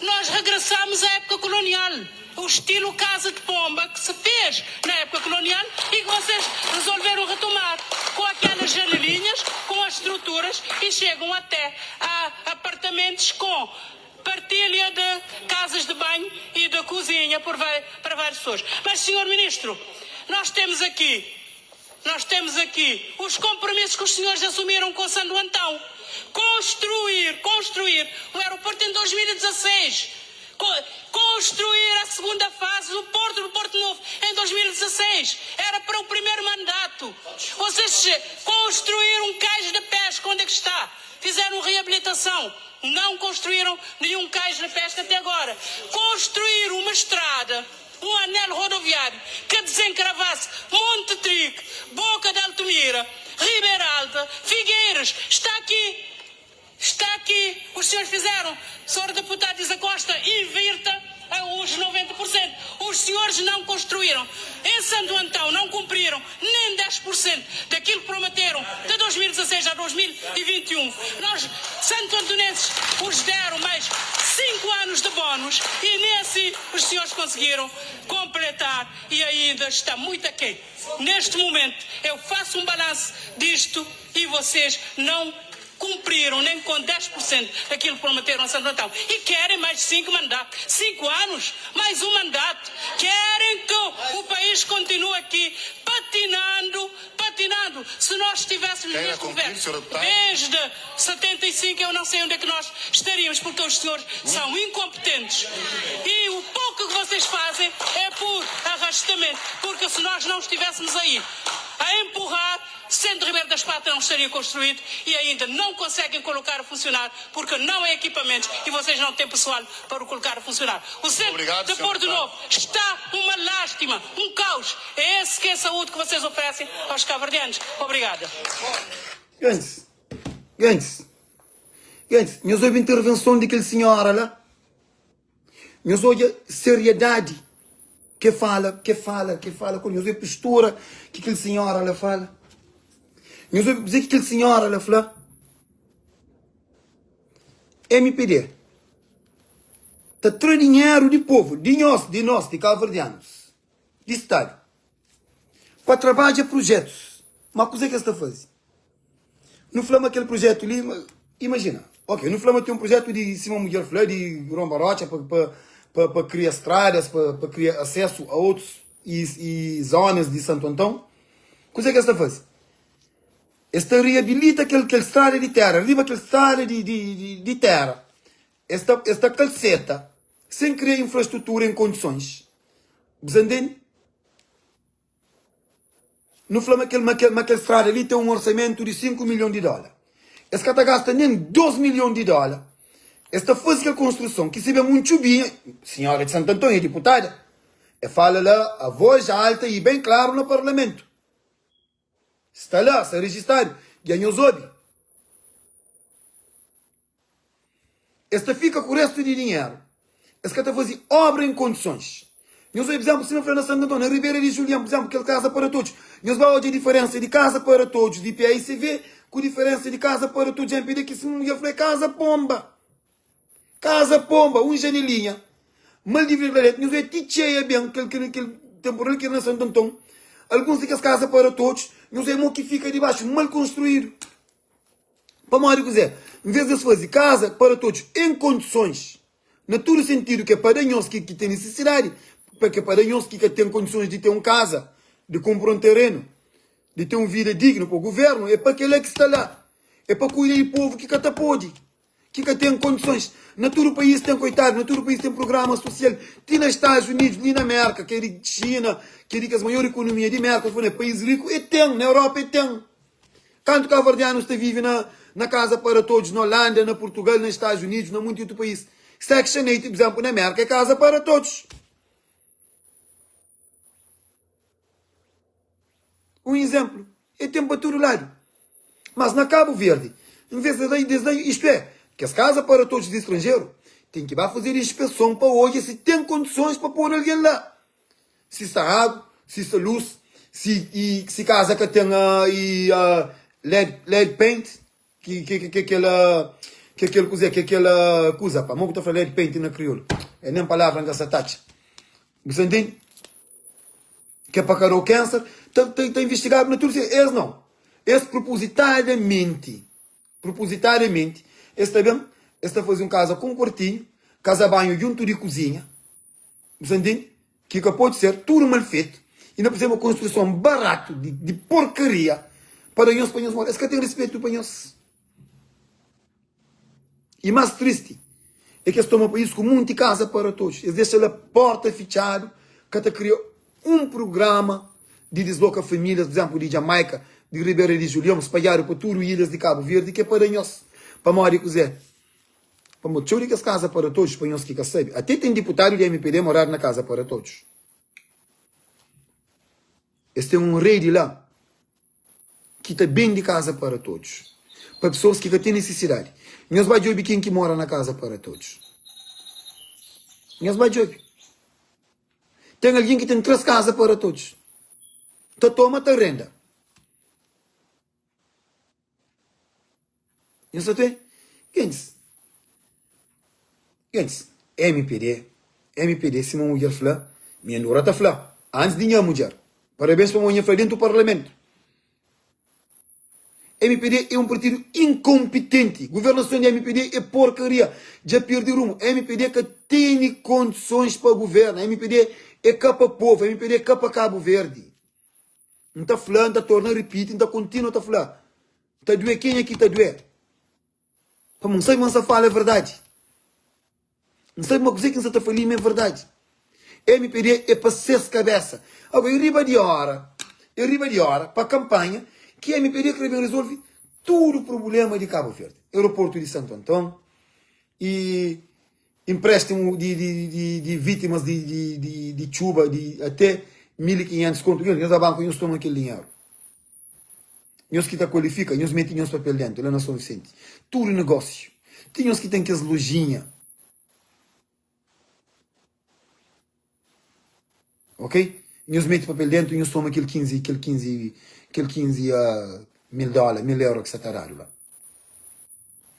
nós regressamos à época colonial. O estilo Casa de Pomba que se fez na época colonial e que vocês resolveram retomar com aquelas janelinhas, com as estruturas e chegam até a apartamentos com partilha de casas de banho e de cozinha por para várias pessoas. Mas, senhor Ministro, nós temos aqui nós temos aqui os compromissos que os senhores assumiram com Santo Antão. Construir, construir o aeroporto em 2016. Construir a segunda fase do Porto do Porto Novo em 2016. Era para o primeiro mandato. Vocês construíram um cais de pesca, onde é que está? Fizeram reabilitação. Não construíram nenhum cais de pesca até agora. Construir uma estrada um anel rodoviário que desencravasse Monte Trigo, Boca de Altomira, Ribeira Alta, Figueiras. Está aqui. Está aqui. Os senhores fizeram. Senhor deputado Isa Costa, invirta os 90%. Os senhores não construíram. Em Santo Antão não cumpriram nem 10% daquilo que prometeram de 2016 a 2021. Nós, santo antonenses, os deram mais 5 anos de bónus e nem assim os senhores conseguiram completar e ainda está muito aquém. Neste momento, eu faço um balanço disto e vocês não cumpriram nem com 10% daquilo que prometeram a Santo Antão. E querem mais 5 mandatos. 5 anos, mais um mandato. Querem que o país continue aqui patinando, patinando. Se nós estivéssemos Queira neste concluir, governo senhora deputada. desde 75, eu não sei onde é que nós estaríamos, porque os senhores são incompetentes. E o pouco que vocês fazem é por arrastamento, porque se nós não estivéssemos aí a empurrar, Centro Ribeiro das Patas não estaria construído e ainda não conseguem colocar a funcionar porque não há equipamentos e vocês não têm pessoal para o colocar a funcionar. O Centro Obrigado, de senhor Porto deputado. Novo está uma lástima, um caos. É esse que é a saúde que vocês oferecem aos cabo-verdianos. Obrigada. Gentis, gentis, gentis, nhos obi intervenson di kel sinhora la? Nhos odja seriedadi ke fala, ke fala, ke fala ku el. Nhos obi postura ki kel sinhora la fala. Nhos obi kuzê ki kel sinhora la fla. MPD ta tra dinheru di povu, di nhos, di nos, di kabuverdianus, di stadu, pa trabadja projetus. Ma kuzê ki es ta faze? Nu fla ma kel projetu li, imajina, ok, nu fla ma ten un projetu di, sima mudjer fla, di ronba rotxa pa, pa, pa, pa kria stradas, pa, pa kria asesu a otus i, i zonas di Santu Anton. Kuzê ki es ta faze? Es ta reabilita kel, kel strada di tera, riba kel strada di, di, di, di tera. Es ta, es ta kalseta, sen kria infrastrutura en kondisons. Bu sa ntende? Nu fla ma kel, ma kel, ma kel strada li ten un orsamentu di 5 milhon di dóla. Es ka ta gasta nen 2 milhon di dóla. Es ta faze kel konstruson ki si ben un txubinha, sinhora di Santo Antonio é diputada, e fala la a voz alta i ben klaru na parlamentu. Sta la, sta rejistadu. Dja nhos obi. Es ta fika ku restu di dinheru. Es ka ta faze obra en kondisons. Nhos odja, pur izénplu, sima fla na Santo Antônio, na Ribera di Julian, pur izénplu, kel Casa para Todos. Nhos ba odja diferénsa di Casa para Todos di PAICV ku diferénsa di Casa para Todos MPD, ki sima mudjer fla é Casa Pomba. Casa Pomba, un janelinha mal di la déntu. Nhos odja ti txeia ben kel, kel, kel temporal ki era na Santo Antônio. Alguns di kes Casa para Todos, nhos odja mo ki fika dibaxu, mal konstruídu. Pamodi kuzê? Nvês di es faze kaza para todos en kondisons, na tudu sentidu, ki é pa da nhos ki ten nisisidadi, pa ki é pa da nhos ki ka ten kondisons di ten un kaza, di kunpra un terenu, di ten un vida dignu, pa govérnu é pa kel-la ki sta la, é pa kuida di povu ki ka ta pode, ki ka ten kondisons. Na tudu país ten koitadu, na tudu país ten prugrama sosial, ti na Stadus Unidus, li na Mérka, ki é di Xina, ki é di kes maior ikonomia di Mérka, é país riku, e ten, na Europa e ten. Kantu kabuverdianus ta vive na na Casa para Todos na Holanda, na Portugal, na Estados Unidos, na munti otu país. Section 8, por exemplo, na Merka é Casa para Todos. Um exemplo, é ten pa tudu ladu. Mas na Cabo Verde, em vez de da, da, isto é, kes Casa para Todos di estrangeru ten ki ba fazer inspeson pa odja si ten kondisons pa pôr algen la. Si sta agu, si sta lus, si i si kaza ka ten i led led paint ki ki ki kel ki kel kuze ki kel kuza pa mo ku ta fla led paint na kriolu é nen palavra n ka sa tatxa bu sa ntende ke pa ka dau cancer ta ta ta investigadu na tudu es nau es propositadamenti propositadamenti es ta ben es ta faze un kaza ku un kuartinhu kaza banhu djuntu di kuzinha Bu sa ntende? Ki ka pode ser tudu mal fetu i na por sima konstruson baratu di, di porkaria pa da nhos pa nhos mora. Es ka ten rispetu pa nhos. I mas tristi é ki es toma país ku munti kaza para todos. Es dexa la porta fitxadu, ka ta kria un prugrama di disloka famílias, por exemplu, di Jamaika, di Ribera di Julion, spadjadu pa tudu ilhas di Kabu Verdi, ki é pa da nhos. Pamodi kuzê? Pamodi txeu di kes kaza para todos, pa nhos ki ka sabe, ate ten diputadu di mpd moradu na kaza para todos. Es ten un redi la ki ta bende kaza para todos, pa pesoas ki ka ten nisisidadi. Nhos ba djobe ken ki mora na kaza para todos. Nhos ba djobe. Ten algen ki ten 3 kaza para todos. Ta toma, ta renda. Nhos ta ten? Gentis, gentis, mpd, mpd, sima un mudjer fla, mi N dura ta fla, antis di nha mudjer, parabens pamodi nha fla dentu parlamentu. Mpd é un partidu inkonpitenti, guvernason di mpd é porkaria, dja pirdi rumu, mpd ka tene kondisons pa guverna, mpd é ka pa povu, mpd é ka pa Kabu Verdi. N ta fla, N ta torna ripiti, N ta kontinua ta fla, Ta duê kenha ki ta duê. Pamodi N sabe ma N sta fala verdadi. N sabe ma kuzê ki N sta ta fla li ma é verdadi. Mpd é pa ses kabésa. Agora, é riba di óra, é riba di óra pa kanpanha ki mpd krê ben rezolve tudu prubléma di Kabu Verdi. Aeroportu di Santu Anton y Empréstimu di vítimas di txuba di até 1500 kontu. Nhos da banku, nhos toma kel dinheru. Nhos ki ta kualifika, nhos mete nhos papel dentu, la na Son Visenti. Tudu negósiu. Ti nhos ki ten kes lojinha. Ok? Nhos mete papel dentu, nhos toma kel 15, kel 15, kel 15 uh, mil dólar, mil euro ki sa ta dadu la.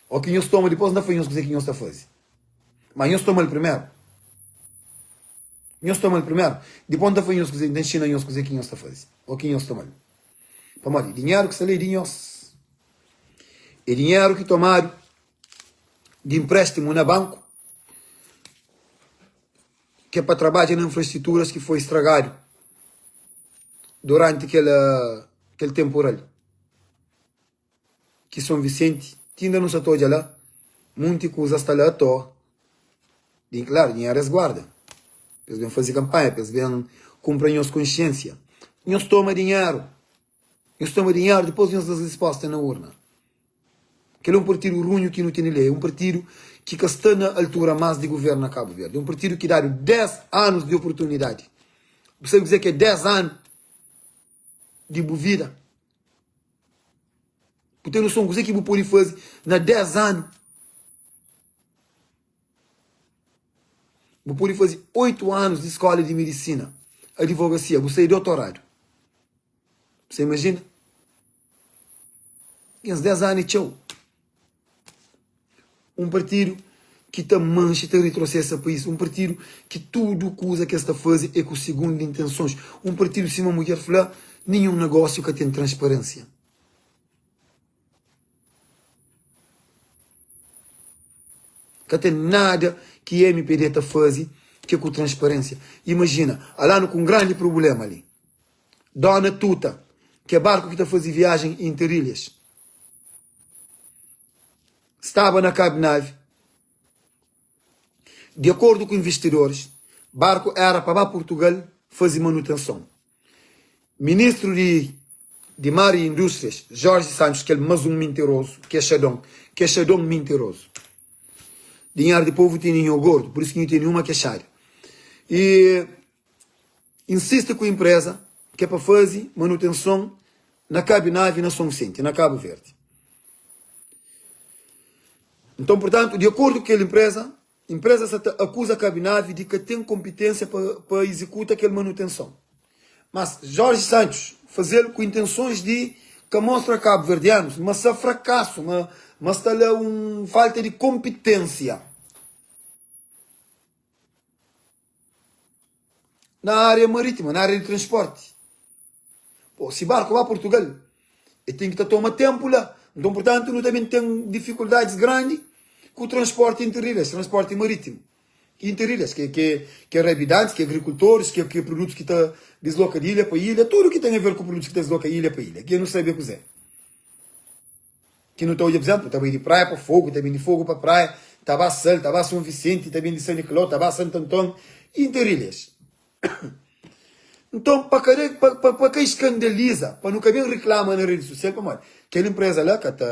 O ki nhos toma dipôs, N ta fla nhos kuzê ki nhos ta faze. Má nhos toma-l primeru. Nhos toma-l primeru, dipôs N ta fla nhos kuzê, N ta inxina nhos kuzê ki nhos ta faze. O ki nhos toma-l. Pamodi dinheru ki sta la é di nhos. É dinheru ki tomadu di empréstimu na banku ki é pa trabadja na infraestruturas ki foi estragadu duranti kel kel temporal ki Son Visenti ti inda nu sa ta odja la munti kuza sta la atoa di klaru dinheru es guarda pa es ben fazi kanpanha pa es ben kunpra nhos konsiensia nhos toma dinheru nhos toma dinheru dipôs nhos da-s risposta na urna. Kel é un partidu runhu ki nu tene li. É un partidu ki ka sta na altura más di governa Kabu Verdi. É un partidu ki dadu 10 anus di oportunidadi. Bu sabe kuzê ki é 10 anu di bu vida? Bu ten noson kuzê ki bu pode faze na 10 anu? Bu pode faze 8 anus di skóla di medisina, adivogasia, bu sai dotoradu. Bu sa imajina? Kes 10 anu é txeu. Un partidu ki ta manxa, ta retrosesa país. Un partidu ki tudu kuza ki es ta faze é ku sigundu intensons. Un partidu, sima mudjer fla, ninhun negósiu ka ten transparénsia. Ka ten nada ki mpd ta faze ki é ku transparénsia. Imajina, ala nu ku un grandi prubléma li. Dona Tuta, ki é barku ki ta faze viajen inter-ilhas, staba na Cabo Nave. Di akordu ku investidoris, barku éra pa ba Purtugal faze manutenson. Ministru di di Mar i Indústrias, Jorge Santos, kel mas un mintirozu, kexadon, kexadon mintirozu. Dinheru di povu tene nho gordu, pur isu ki nho tene uma kexada. E insisti ku inpreza ki é pa faze manutenson na Cabo Nave na Son Vicente, na Cabo Verde. Nton, purtantu, di akordu ku kel inpreza, Inpreza sa ta akuza Cabnave di ka ten konpitênsia pa pa izikuta kel manutenson. Mas Jorge Santos faze-l ku intensons di ka mostra kabu-verdianus ma sa frakasu, ma ma sta la un falta di konpitênsia na ária marítima, na ária di transporti. Pô, si barku ba Portugal, e ten ki ta toma tenpu la. Nton, purtantu, nu ta ben ten difikuldadis grandi ku transporti entri ilhas, transporti marítimu entri ilhas, ke, ke, ke rabidantis, ke agrikultoris, ke, ke produtus ki ta disloka di ilha pa ilha, tudu ki ten a ver ku produtus ki ta disloka ilha pa ilha, ki nu sabe kuzê ki nu ta odja, pur izénplu, ta bai di Praia pa Fogu, ta ben di Fogu pa Praia, ta ba Sal, ta ba Son Visenti, ta ben di San Nicolau, ta ba Santo Anton, inter ilhas. Nton, pa ka pa, pa, pa ka iskandaliza, pa nu ka ben riklama na redi sosial, pamodi kel inpreza la ka ta,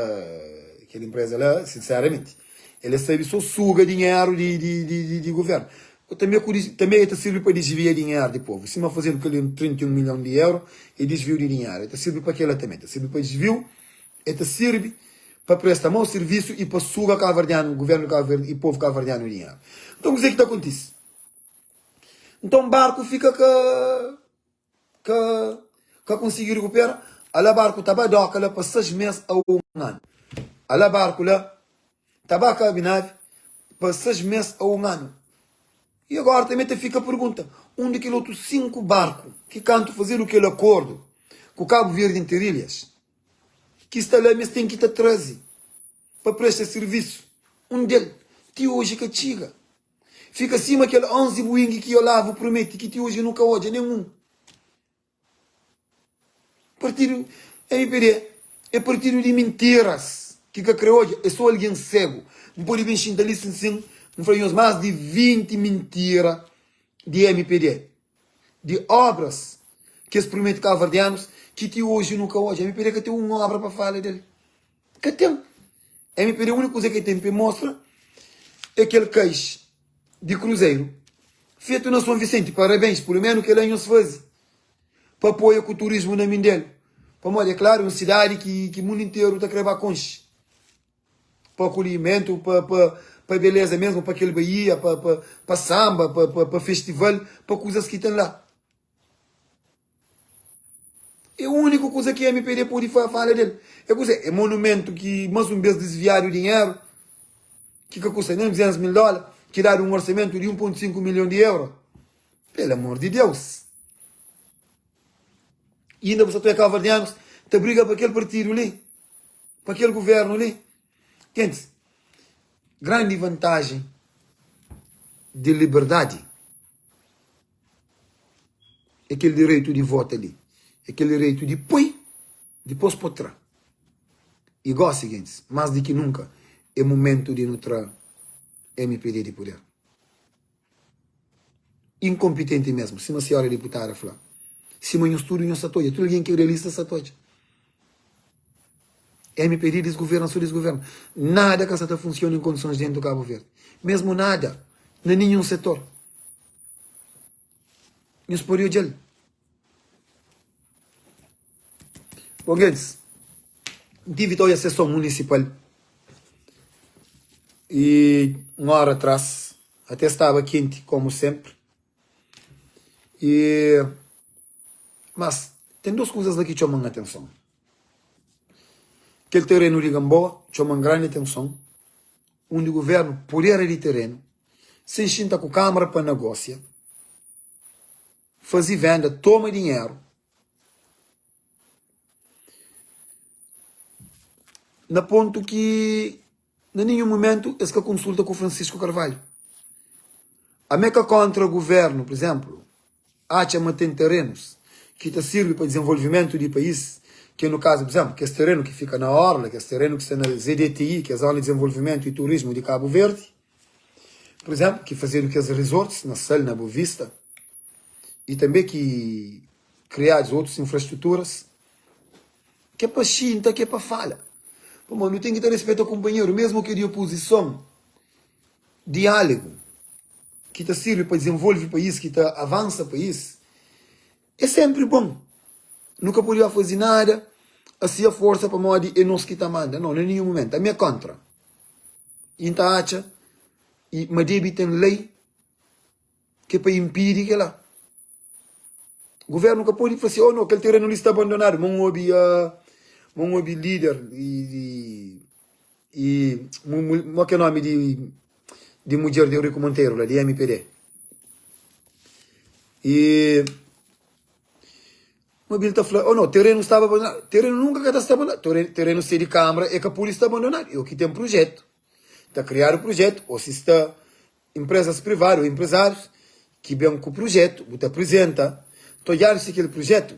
kel inpreza la, sinseramenti, el é sabe so suga dinheru di, di, di, di, di guvernu. Tanbe ku, tanbe el ta sirbi pa disvia dinheru di povu, sima fazedu kel 31 milhon di euro, e disviu di dinheru. El ta sirbi pa kela tanbe, el ta sirbi pa disviu, el ta sirbi pa presta mau sirvisu i pa suga kabuverdianu, guvernu di Kabu Verdi i povu kabuverdianu dinheru. Nton, kuzê ki ta kontise? Nton barku fika ka ka ka konsigi rekupera. Ala barku ta ba doka la pa 6 mes a un anu. Ala barku la ta ba kabi navi pa 6 mes a un anu. I agora tanbe ta fika pergunta, undi kel otu 5 barku ki kantu fazedu kel akordu ku Kabu Verdi Interilhas ki sta la mes ten ki ta traze pa presta sirvisu? Un del ti oji ka txiga. Fika sima kel 11 buingi ki Olavo promete ki ti oji nu ka odja nen un. Partidu mpd é partidu di mintiras ki ka kre odja, é so algen segu. N pode ben xinta li sin sin N fla nhos mas di 20 mintira di mpd, di obras ki es promete kabuverdianus ki ti oji nu ka odja. Mpd ka ten un obra pa fala del. Ka ten. Mpd úniku kuza ki el ten pa el mostra é kel kais di kruzeru fetu na Son Visenti. Parabéns, pulu menu kel-la nhos faze pa apoia ku turismu na Mindelu. Pamodi é klaru, é un sidadi ki ki mundu interu ta kre ba konxe pa akolhimentu, pa pa pa beleza mesmu, pa kel baía, pa pa pa sanba, pa pa pa festival, pa kuzas ki ten la. É úniku kuza ki mpd pode fala del é kuze? É monumentu ki mas un bes disviadu dinheru ki ka kusta nen 200 mil dola ki dadu un orsamentu di 1.5 milhon di euro? Pelo amor di Deus! Inda bu sa ta oia kabuverdianus ta briga pa kel partidu li, pa kel guvernu li. Gentis, grandi vantajen di liberdadi É kel direitu di vota li. É kel direitu di poi, dipôs po tra. I gósi, gentis, más di ki nunka, é mumentu di nu tra mpd di puder. Inkonpitenti mesmu, sima siora diputada fla. Sima nhos tudu nhos sa ta odja, tudu algen ki é realista sa ta odja. Mpd disguverna so disguverna. Nada ka sa ta funsiona en kondisons dentu Kabu Verdi. Mesmu nada, na ninhun setor. Nhos pode odja-l. Bon, gentis, N tive ta odja seson munisipal y un óra atrás. Até staba kenti komu senpri. E mas ten dos kuzas la ki txoma-m atenson. Kel terenu di Gamboa txoma-m grandi atenson, undi guvernu pudera di terenu, sen xinta ku kamara pa nagosia, faze venda, toma dinheru. Na pontu ki na ninhun mumentu es ka konsulta ku Francisco Carvalho. Ami é ka kontra guvernu, pur izemplu, atxa ma ten terenus ki ta sirbi pa dizenvolvimentu di país, ki é nu kazu, pur izemplu, kes terenu ki fika na orla, kes terenu ki sta na ZDTI, ki é Zona di Dizenvolvimentu i Turismu di Kabu Verdi, pur izemplu, ki fazedu kes resorts na Sal, na Bovista, i tanbe ki kriadus otus infrastruturas ke pa xinta, ke pa fala. Pamodi nu ten ki ta rispeta kunpanheru, mesmu ke di opozison, diálogu ki ta sirbi pa dizenvolve país, ki ta avansa país, é senpri bon. Nu ka pode ba faze nada asi a forsa pamodi é nos ki ta manda. Nau, na ninhun mumentu. Ami é kontra. I N ta atxa ma debe ten lei ki é pa inpidi kela. Guvernu ka pode fla si, oh no, kel terenu li sta abandonadu. Ma N obi, ma N obi lider di, i, mo ki é nomi di, di mudjer di Eurico Monteiro la, di MPD. I ma obi el ta fla, oh no, terenu staba abandonadu. Terenu nunka ka ta sta abandonadu. Terenu si é di kamara, e ka pode sta abandonadu. É o ki ten prujetu. Ta kriadu prujetu, o si sta Inprezas privadu ô inprezárius ki ben ku prujetu, bu ta prizenta, ta odjadu si kel prujetu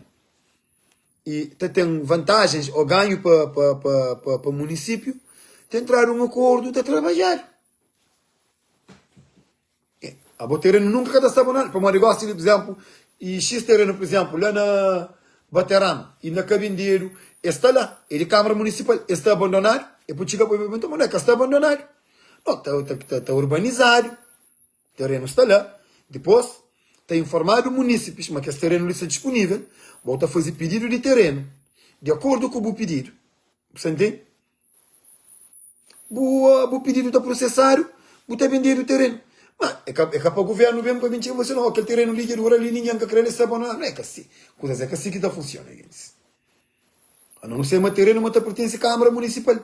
i ta ten vantajens ô ganhu pa pa pa pa pa munisípiu, ta entradu un akordu, ta trabadjadu. Abo terenu nunka ka ta sta abandonadu, pamodi gosi li, pur izénplu, i xis terenu, pur izénplu, la na Bateran i na Kabindedu, es sta la, é di Kamara Munisipal, es sta abandonadu, e pode txiga pa e pergunta, ma ka sta abandonadu. No, ta, ta, ta, ta urbanizadu, terenu sta la, dipôs ta informadu munísipis ma kes terenu li sta dispunível, bo ta faze pididu di terenu di akordu ku bu pididu, bu sta ntende? Bu, bu pididu ta prosesadu, bu ta bendedu terenu. Ma é ka, é ka pa guvernu ben pa ben txiga fla si, no, kel terenu li dja dura li, ningen ka kre-l, el sta abandonadu. No é ka si, kuzas é ka si ki ta funsiona, gentis. Ano nu sai ma terenu ma ta pertense Kamara Munisipal.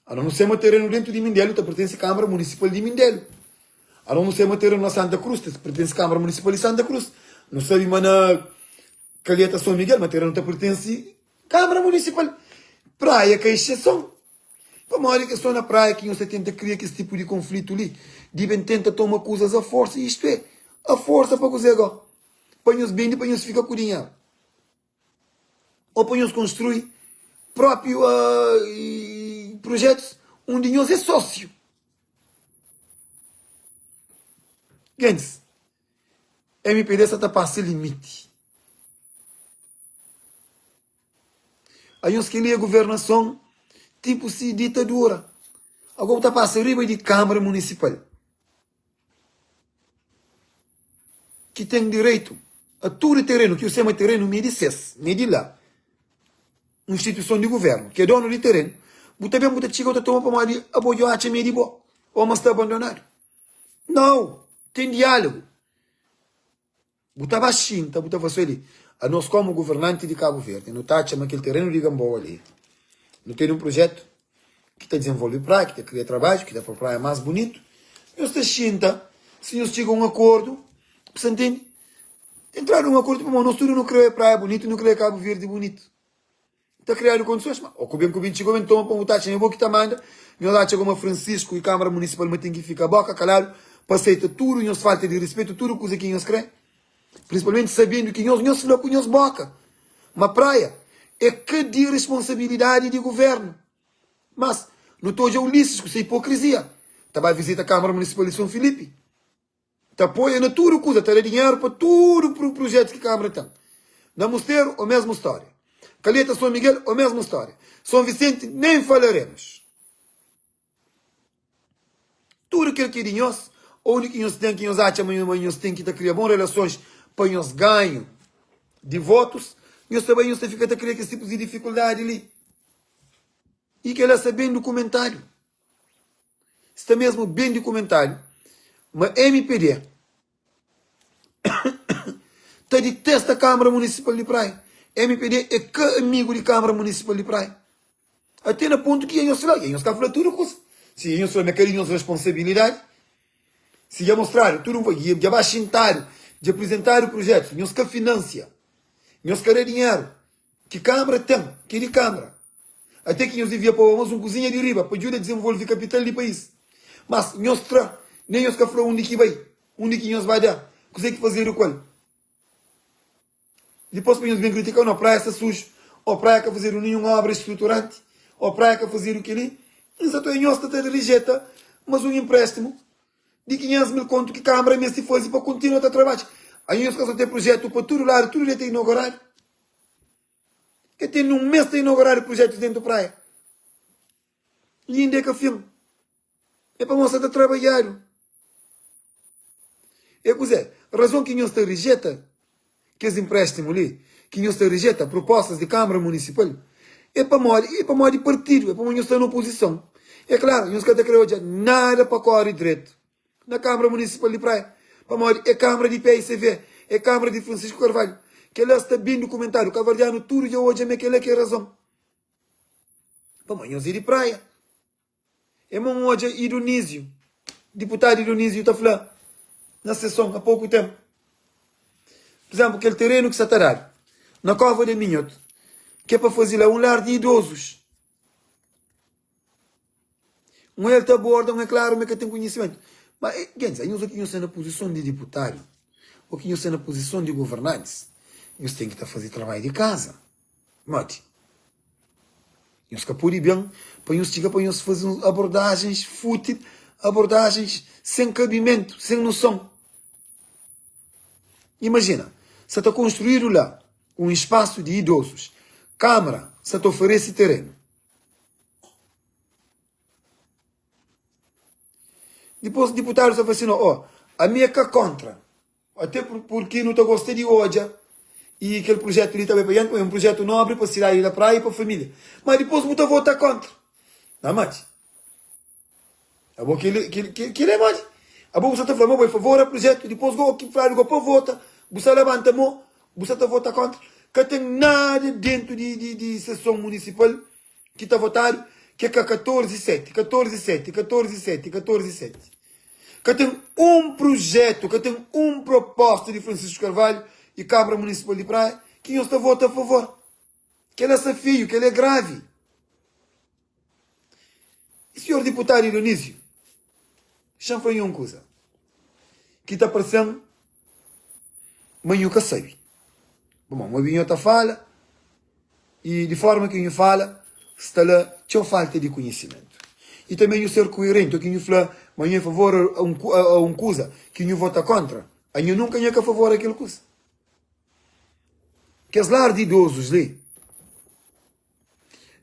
Ano nu sai ma terenu dentu di Mindelu ta pertense Kamara Munisipal di Mindelu. Ano nu sai ma terenu na Santa Cruz ta pertense Kamara Munisipal di Santa Cruz. Nu sabe ma na Calheta São Miguel ma terenu ta pertense Kamara Munisipal. Praia ka exseson. Pamodi ki so na Praia ki nhos ta tenta kria kes tipu di konflitu li? Di ben tenta toma kuzas a forsa, istu é, a forsa pa kuzê go? Pa nhos bende pa nhos fika ku dinheru. Ô pa nhos konstrui própi projetus undi nhos é sósiu. Gentis, mpd sa ta pasa limiti. Anhos kel-li é governason tipu si ditadura. Agora bu ta pasa riba di Kamara Munisipal. Ki ten direitu a tudu terenu ki sema terenu mi é di ses, mi é di la. Un instituison di guvernu ki é donu di terenu, bu ta ben bu ta txiga bu ta toma pamodi abo dja atxa mi é di bo o ma sta abandonadu. Nau, ten diálogu. Bu ta ba xinta, bu ta fla, Sueli, anos komu guvernanti di Kabu Verdi, nu ta atxa ma kel terenu di Gamboa li, nu tene un prujetu ki ta dizenvolve praia, ki ta kria trabadju, ki ta poi praia más bunitu. Nhos ta xinta, si nhos txiga un akordu, bu sta ntende? Entradu un akordu, pamodi nos tudu nu kre praia bunitu, nu kre Kabu Verdi bunitu. Ta kriadu kondisons, ma o ku ben ku ben txiga, o ben toma pa bu ta atxa ma é bo ki ta manda. Nhos atxa goma Francisco i Kamara Munisipal ma ten ki fika boka kaladu pa aseita tudu nhos falta di rispetu, tudu kuza ki nhos kre, prinsipalmenti sabendu ki nhos nhos fla ku nhos boka ma praia é ka di risponsabilidadi di guvernu. Mas nu ta odja Ulisses ku se ipokrizia ta ba vizita Kamara Munisipal di Son Filipi. Ta apoia na tudu kuza, ta da dinheru pa tudu prujetus ki Kamara ten. Na Musteru, o mesmu storia. Calheta São Miguel, o mesmu storia. São Vicente, nem falaremos. Tudu kel ki é di nhos, undi ki nhos ten, ki nhos atxa ma nhos ten ki ta kria bon relasons pa nhos ganhu di votus, nhos ta bai nhos ta fika ta kria kes tipus di difikuldadi li. I kel-la sta ben dukumentadu. Sta mesmu ben dikumentadu ma mpd ta ditesta Kamara Munisipal di Praia. Mpd é ka amigu di Kamara Munisipal di Praia. Até na pontu ki dja nhos fla, dja nhos ka fla tudu kusa. Si dja nhos fla ma é ka di nhos responsabilidadi, si dja mostradu tudu, dja ba xintadu, dja prizentadu prujetus, nhos ka finansia, nhos ka da dinheru ki Kamara ten, ki é di Kamara. Até ki nhos devia poba mas un kuzinha di riba pa djuda dizenvolve kapital di país. Mas nhos tra, nen nhos ka fla undi ki bai, undi ki nhos ba da, kuzê ki fazedu ku el. Dipôs pa nhos ben kritika, no, praia sta suju, ô praia ka fazedu ninhun obra estruturanti, ô praia ka fazedu kel-li. N sa ta oia nhos ta ta rijeta mas un inpréstimu di 500 mil kontu ki Kamara meste faze pa kontinua ta trabadja. Anhos ka sa ten prujetu pa tudu ladu, tudu dia ta inauguradu. Ka ten un mes ta inauguradu prujetus dentu praia. I inda é ka fin. É pamodi sa ta trabadjadu. É kuzé? Razon ki nhos ta rijeta kes inpréstimu li, ki nhos ta rijeta prupostas di Kamara Munisipal, é pamodi é pamodi partidu, é pamodi nhos sta na opozison. É klaru, nhos ka ta kre odja nada pa kóre dretu na Kamara Munisipal di Praia, pamodi é Kamara di PICV, é Kamara di Francisco Carvalho. Kel-la sta ben dukumentadu, kaverdianu tudu dja odja ma é kel-la ki é razon. Pamodi nhos é di Praia. Irmon odja Idonizio, diputadu Idonizio ta fla na seson a poku tempu. Por exemplo, kel terenu ki sa ta dadu na Cova de Minhoto, ki é pa faze la un lar di idosos. Un el ta aborda, un é klaru ma el ka ten konhisimentu. Ma, gentis, anhos ki nhos sta na puzison di diputadu ô ki nhos sta na puzison di governantis, nhos ten ki ta faze trabadju di kaza. Modi? Nhos ka pode ben pa nhos txiga pa nhos faze uns abordajens fútil, abordajens sen kabimentu, sen noson. Imajina, sa ta konstruídu la un spasu di idozus, Kamara sa ta oferese terenu. Dipôs diputadu sa fla si, no, oh, ami é ka kontra. Até purki nu ta gosta di odja i kel prujetu li ta bai pa dianti, pabia é un prujetu nobri pa sidadi da Praia i pa familia. Ma dipos bu ta vota kontra. Na mati. Abo kili kili kili é modi? Abo bu sa ta fla ma bo é favor a prujetu, dipos go ki fladu go pa vota, bu sa labanta mo, bu sa ta vota kontra. Ka ten nada dentu di di di seson munisipal ki ta votadu ki é ka 14 7, 14 7, 14 7, 14 7. Ka ten un prujetu, ka ten un proposta di Francisco Carvalho y Kamara Munisipal di Praia ki nhos ta vota a favor. Kel-la sta feiu, kel-la é gravi. Y sinhor diputadu Idonizio, xa-m fla nho un kuza ki ta parse-m ma nho ka sabe. Pamodi, N obi nho ta fala Y di forma ki nhu fala, sta la txeu falta di konhisimentu. Y tanbe nhu ser koerenti, o ki nhu fla ma nhu é favor a un kuza ki nhu vota kontra, a nhu nunka nhu é ka favor a kel kuza. Kes lar di idozus li,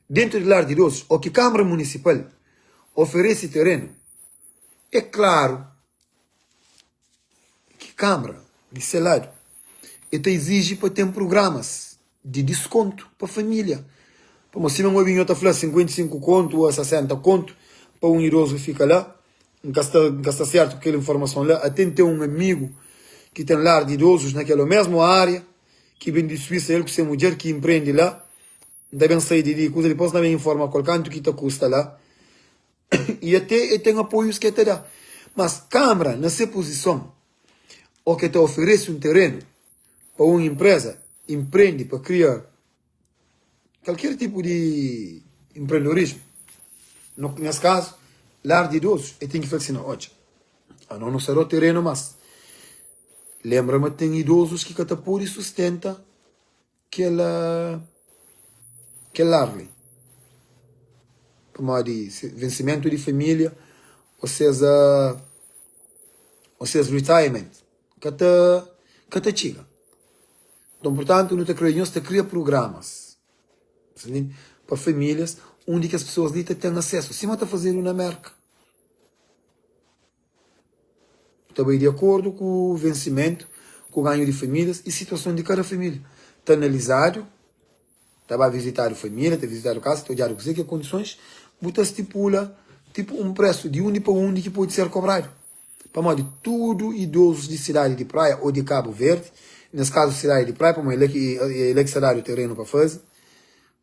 dentu di lar di idozus, o ki Kamara Munisipal oferese terenu, é klaru ki Kamara, di se ladu, e ta iziji pa ten prugramas di diskontu pa família. Pamodi sima un obi nho ta fla 55 kontu ô 60 kontu pa un idozu fika la, N ka sta N ka sta sertu ku kel informason la. Ate N ten un amigu ki ten lar di idozus na kel omesmu ária ki ben di Suísa, el ku se mudjer ki inprendi la. N ta ben sai di li kuza dipôs N ta ben informa ku el kantu ki ta kusta la. I ate el ten apoius ki el ta da. Mas Kamara na se puzison ô ki el ta oferese un terenu pa un inpreza inprende pa kria kalker tipu di inprendedorismu, no nes kazu lar di idozus, e ten ki fla si, odja, ano no sta da terenu mas lembra ma ten idozus ki ka ta pudi sustenta kel kel lar li pamodi vensimentu di familia o ses o ses retirement ka ta ka ta txiga. Nton, purtantu, nu ta kria, nhos ta kria prugramas pa famílias undi kes pesoas li ta ten asesu, sima ta fazedu na Merka. Ta bai di akordu ku vensimentu, ku ganhu di famílias i situason di kada família. Ta analizadu, ta ba vizitadu família, ta vizitadu kasa, ta odjadu kuzê ki é kondisons, bu ta stipula. Tipu un presu di undi pa undi ki pode ser kobradu. Pamodi tudu idozus di sidadi di Praia ô di Kabu Verdi, nes kazu sidadi di Praia pamodi é la ki é la ki sta dadu terenu pa faze,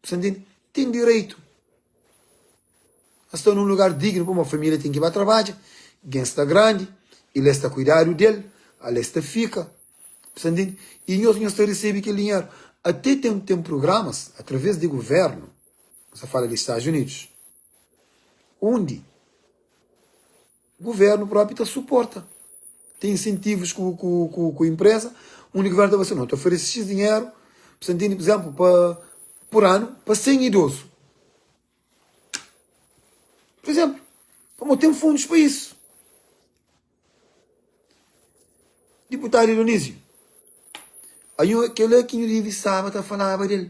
bu sta ntende? Ten direitu a sta nun lugar dignu pamodi familia ten ki ba trabadja, gen sta grandi i la es ta kuidadu del, ala es ta fika, bu sta ntende? I nhos nhos ta resebe kel dinheru. Ate ten ten prugramas atraves di guvernu, N sta fala di Stadus Unidus, undi guvernu propi ta suporta, ten insentivus ku ku ku ku inpreza, undi guvernu ta fala sin, no ta oferesi xis dinheru, bu sta ntende, pur izemplu, pa pur anu pa 100 idozu, pur izemplu, pamodi ten fundus pa isu. Diputadu Dionísio, anho kela ki nhu divi staba ta falaba del.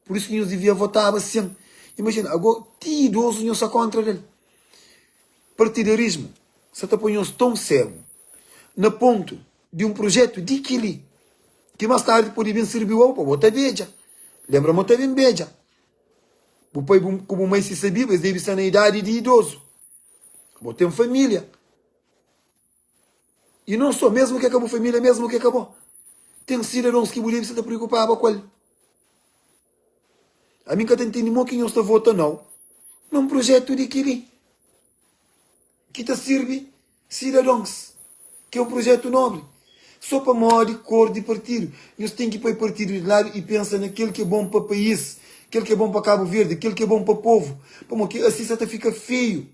Pur isu ki nhos divia votaba sin. Imajina, ago ti idozus nhos sta kontra del. Partidarismu sa ta poi nhos ton segu na pontu di un prujetu di kili ki mas tardi pode ben sirbiu au pa bo ta beja. Lenbra ma ta ben beja. Bu pai ku bu mai si sabiba es debe sta na idadi di idozu. Bo ten familia. I non so, mesmu ke ka bu familia, mesmu ke ka bo, ten sidadons ki bu debe sta ta preokupaba ku el. Ami N ka ta ntende mo ki nhos ta vota nau na un projetu di kili ki ta sirbi sidadons, ki é un projetu nobri. So pamodi kor di partidu. Nhos ten ki poi partidu di ladu i pensa na kel ki é bon pa país, kel ki é bon pa Kabu Verdi, kel ki é bon pa povu, pamodi asi sa ta fika feiu.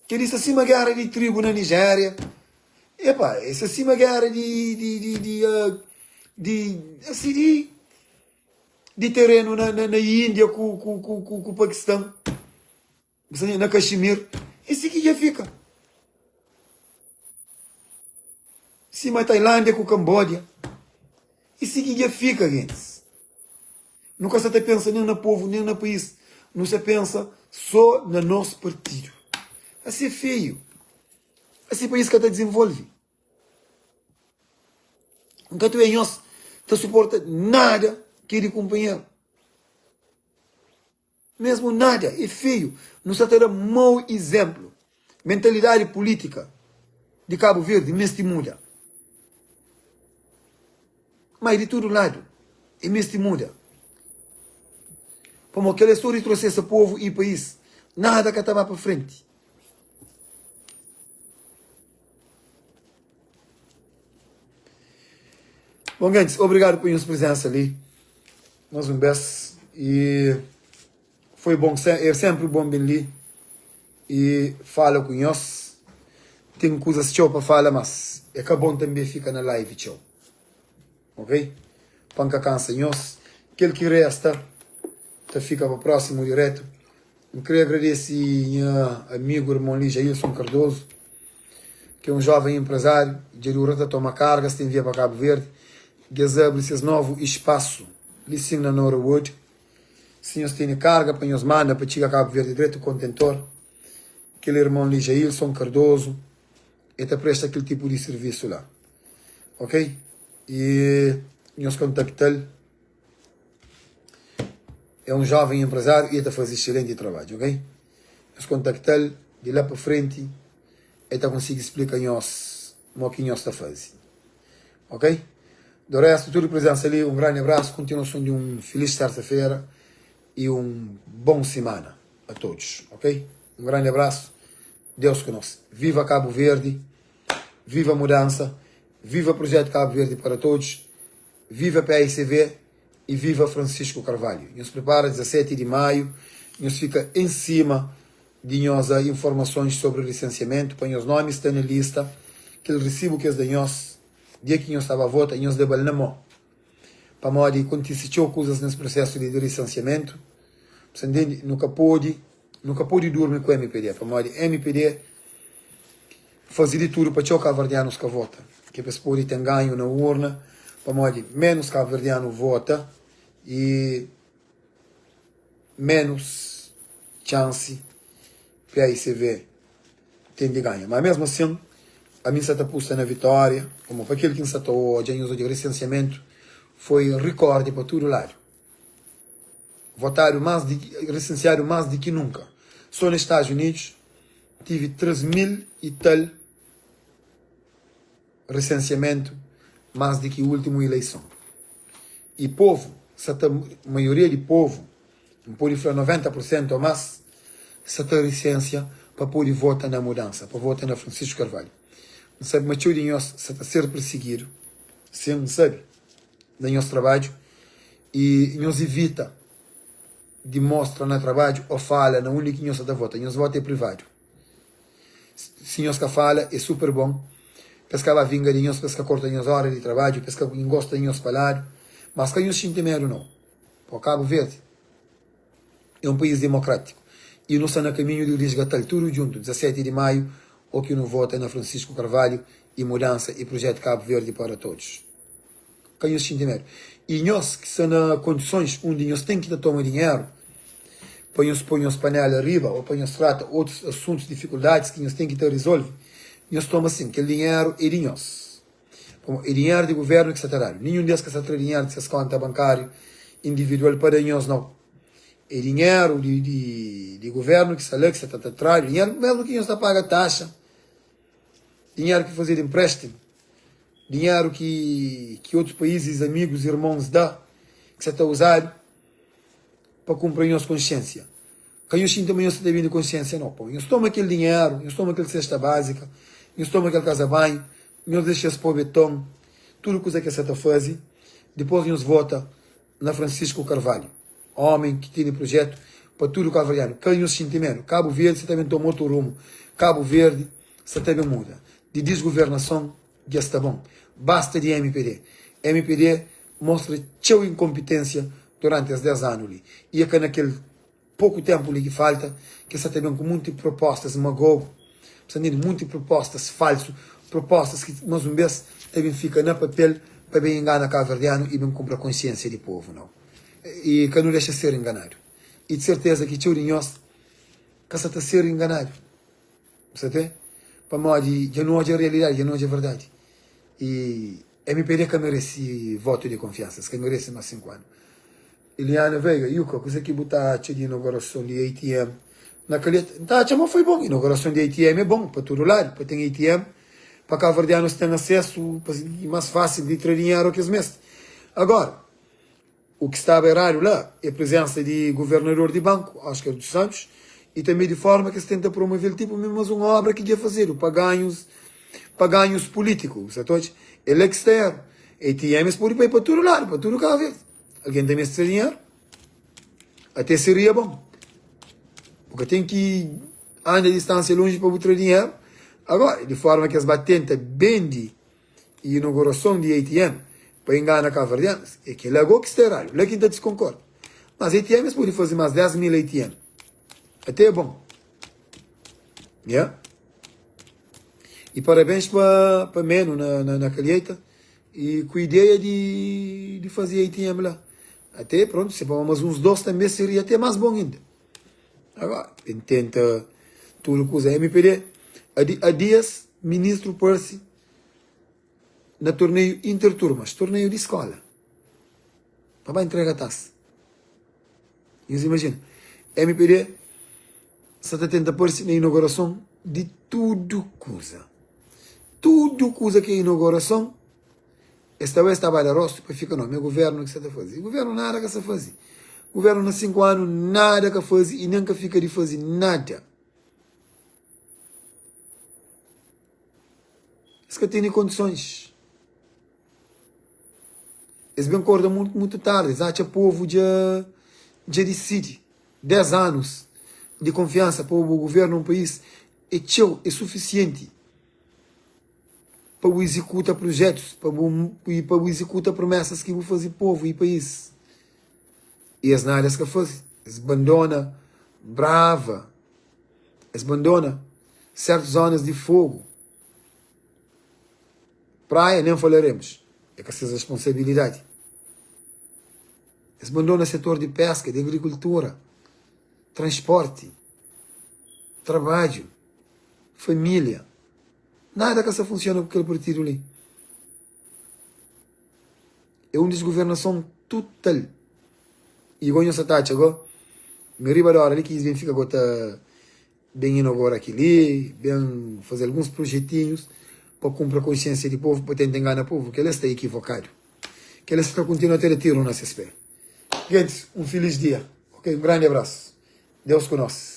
Kel-li sta sima géra di tribu na Nijéria. Epa, e sta sima géra di, di, di, di, uh, di, asi, di, di terenu na, na, na Índia ku, ku, ku, ku, ku Pakistan, na Kashmir. E si ki dja fika. Sima Tailándia ku Kambódia. E si ki dja fika, gentis. Nu ka sa ta pensa nen na povu nen na país. Nu sa pensa so na nos partidu. Asi é feiu. Asi país ka ta dizenvolve. N ka ta oia nhos ta suporta nada ki é di kunpanheru. Mesmu nada, é feiu. Nu sa ta da mau izénplu. Mentalidadi pulítika di Kabu Verdi meste muda. Ma é di tudu ladu, e meste muda. Pamodi kel-la é so ritrosesa povu i país. Nada ka ta ba pa frenti. Bom, gentis, obrigadu pa nhos prezensa li mas un bes i foi bom, é sempri bom ben li i fala ku nhos. Ten kuzas txeu pa fala, mas é ka bom tanbe fika na live txeu, ok? Pa N ka kansa nhos. Kel ki resta ta fika pa prósimu diretu. N kre agradese nha amigu, irmon li, Jailson Cardoso, ki é un jóven enprezáriu, dja dura ta toma kargas, ta envia pa Kabu Verdi, dja es abri ses novu ispasu li sin na Norwood. Si nhos tene karga pa nhos manda pa txiga Kabu Verdi dretu kontentor, kel irmon li Jailson Cardoso e ta presta kel tipu di sirvisu la. Ok? I nhos kontakta-l. É un jóven enprezáriu i e ta faze exselenti trabadju, ok? Nhos kontakta-l di la pa frenti, e ta konsigi splika nhos mo ki nhos ta faze, ok? Do restu, tudu prezensa li, un grandi abrasu, kontinuason di un filis tersa-fera i un bon simana a todos, ok? Un grandi abrasu, Deus ku nos. Viva Kabu Verdi, viva mudansa, viva Projetu Kabu Verdi para todos, viva paicv i viva Francisco Carvalho. Nhos pripara 17 di Maiu, nhos fika em sima di nhos informasons sobri lisensiamentu pa nhos nomi sta na lista, kel risibu ki es da nhos dia ki nhos staba vota, nhos lebal na mo. Pamodi kontisi txeu kuzas nes prosesu di lisensiamentu, bu sta ntende? Nu ka podi, nu ka podi durmi ku mpd, pamodi mpd fazi di tudu pa txeu kabuverdianus ka vota, ki pa es podi ten ganhu na urna, pamodi menus kabuverdianu vota i menus txansi paicv ten di ganha. Ma mesmu asin, ami N sa ta pusta na vitória, pamodi pa kel ki N sa ta odja, nhos odja, risensiamentu foi rikórdi pa tudu ladu. Votadu más di resensiadu más di ki nunka. Só na Estados Unidos tive 3 mil y tal resensiamentu más di ki últimu ileison. Y povu sa ta, maioria di povu, N pode fla 90 pur sentu ô más, sa ta resensia pa pode vota na mudansa, pa vota na Francisco Carvalho. N sabe ma txeu di nhos sa ta ser pirsigidu, sin, N sabe, na nhos trabadju y nhos ivita di mostra na trabadju ô fala na undi ki nhos sa ta vota. Nhos vota é privadu. Si nhos ka fala é super bon pa es ka ba vinga di nhos, pa es ka korta nhos ora di trabadju, pa es ka ngosta di nhos pa ladu. Mas ka nhos xinti medu nau. Pô Kabu Verdi é un país demokrátiku y nu sta na kaminhu di risgata-l tudu djuntu 17 di maiu ô ki nu vota na Francisco Carvalho y mudansa y projetu Kabu Verdi para todos. Ka nhos xinti medu. Y nhos ki sta na kondisons undi nhos ten ki ta toma dinheru pa nhos poi nhos panela riba ô pa nhos trata otus asuntus, difikuldadis ki nhos ten ki ta rizolve, nhos toma sin. Kel dinheru é di nhos. Pamodi é dinheru di guvernu ki sta ta dadu. Ninhun di es ka sta tra dinheru di ses konta bankariu individual pa da nhos, nau. É dinheru di, di, di guvernu ki sta la, ki sta ta, ta tradu. Dinheru mesmu ki nhos ta paga taxa, dinheru ki fazedu empréstimu, dinheru ki, ki otus paízis, amigus, irmons da, ki sta ta uzadu pa kunpra nhos konsiensia. Ka nhos xinti ma nhos sta ta bende konsiensia, nau. Pamodi nhos toma kel dinheru, nhos toma kel sesta bázika, nhos toma kel kaza banhu, nhos dexa-s pô beton, tudu kuza ki es sa ta faze, dipôs nhos vota na Francisco Carvalho, ómi ki tene projetu pa tudu kabuverdianu. Ka nhos xinti medu. Kabu Verdi sa ta ben toma otu rumu. Kabu Verdi sa ta ben muda. Di disguvernason dja sta bon. Basta di mpd. Mpd mostra txeu inkonpitênsia duranti es 10 anu li. I é ka na kel poku ténpu li ki falta ki es sa ta ben ku munti propostas magogu, sa ntende, munti propostas falsu, propostas ki mas un bes ta ben fika na papel pa ben ingana kabuverdianu i ben kunpra konsiensia di povu. Nau. I ka nu dexa ser inganadu. I di serteza ki txeu di nhos ka sa ta ser inganadu. Bu sa te? Pamodi dja nu odja realidadi, dja nu odja verdadi. I mpd ka meresi votu di konfiansa, es ka meresi mas 5 anu. Eliana Veiga, Yuka, kuze ki bu ta atxa di inaugurason di ATM na Calheta? N ta atxa ma foi bon. Inaugurason di ATM é bon pa tudu ladu, pa ten ATM, pa kabuverdianus ten asesu pa e mas fásil di tra dinheru ki es meste. Agora, u ki staba eradu la é prezensa di guvernador di banku, Oscar dos Santos, i tanbe di forma ki es tenta promove-l tipu mi mas un obra ki dja fazedu pa ganhus pa ganhus pulítiku. Bu sa ta odja? É la ki sta eru. ATM es pode bai pa tudu ladu, pa tudu Kabu Verdi. Algen ta meste dinheru? Até seria bon. Bu ka ten ki anda distânsia lonji pa bu tra dinheru. Agora, di forma ki es ba tenta bende inaugurason di ATM pa ingana kabuverdianus, é kel-la go ki sta eradu. La ki N ta diskonkorda. Mas ATM es pode faze mas 10 mil ATM. Até é bon. Yeah. E parabéns pa, pa Meno na, na, na Calheta e ku ideia di, di faze ATM lá. Até, pronto, se pa mais uns dois também seria até mais bom ainda. Agora, tem tenta tudo coisa. MPD, há dias, ministro Percy na torneio interturmas, torneio de escola. Pa ba entrega taça. Nhos imagina, MPD sa ta tenta parse na inaugurason di tudu kuza. Tudu kuza ki é inaugurason, es ta bai, es ta bai da rostu pa fika no, ma é guvernu ki sa ta faze. Guvernu nada ka sa faze. Guvernu na 5 anu nada ka faze i nen ka fika di faze nada. Es ka tene kondisons. Es ben korda mutu mutu tardi, es atxa povu dja dja disidi. 10 anus di konfiansa pa bu guverna un país é txeu, é sufisienti pa bu izikuta prujetus, pa bu i pa bu izikuta promesas ki bu faze povu i país. I es nada es ka faze, es bandona Brava, es bandona sertus zonas di fogu. Praia nem falaremos, é ka ses responsabilidadi. Es bandona setor di peska, di agrikultura, transporti, trabadju, familia. Nada ka sta funsiona ku kel partidu li. É un desgovernason tutal. I go nhos sa ta atxa go ma riba di ora li ki es ben fika go ta ben inogura kili, ben faze alguns projetinhus pa kunpra konsiensia di povu, pa tenta ingana povu, kela sta ekivokadu. Kela sta ta kontinua ta da tiru na ses pe. Gentis, un filis dia, ok? Un grandi abrasu. Deus ku nos.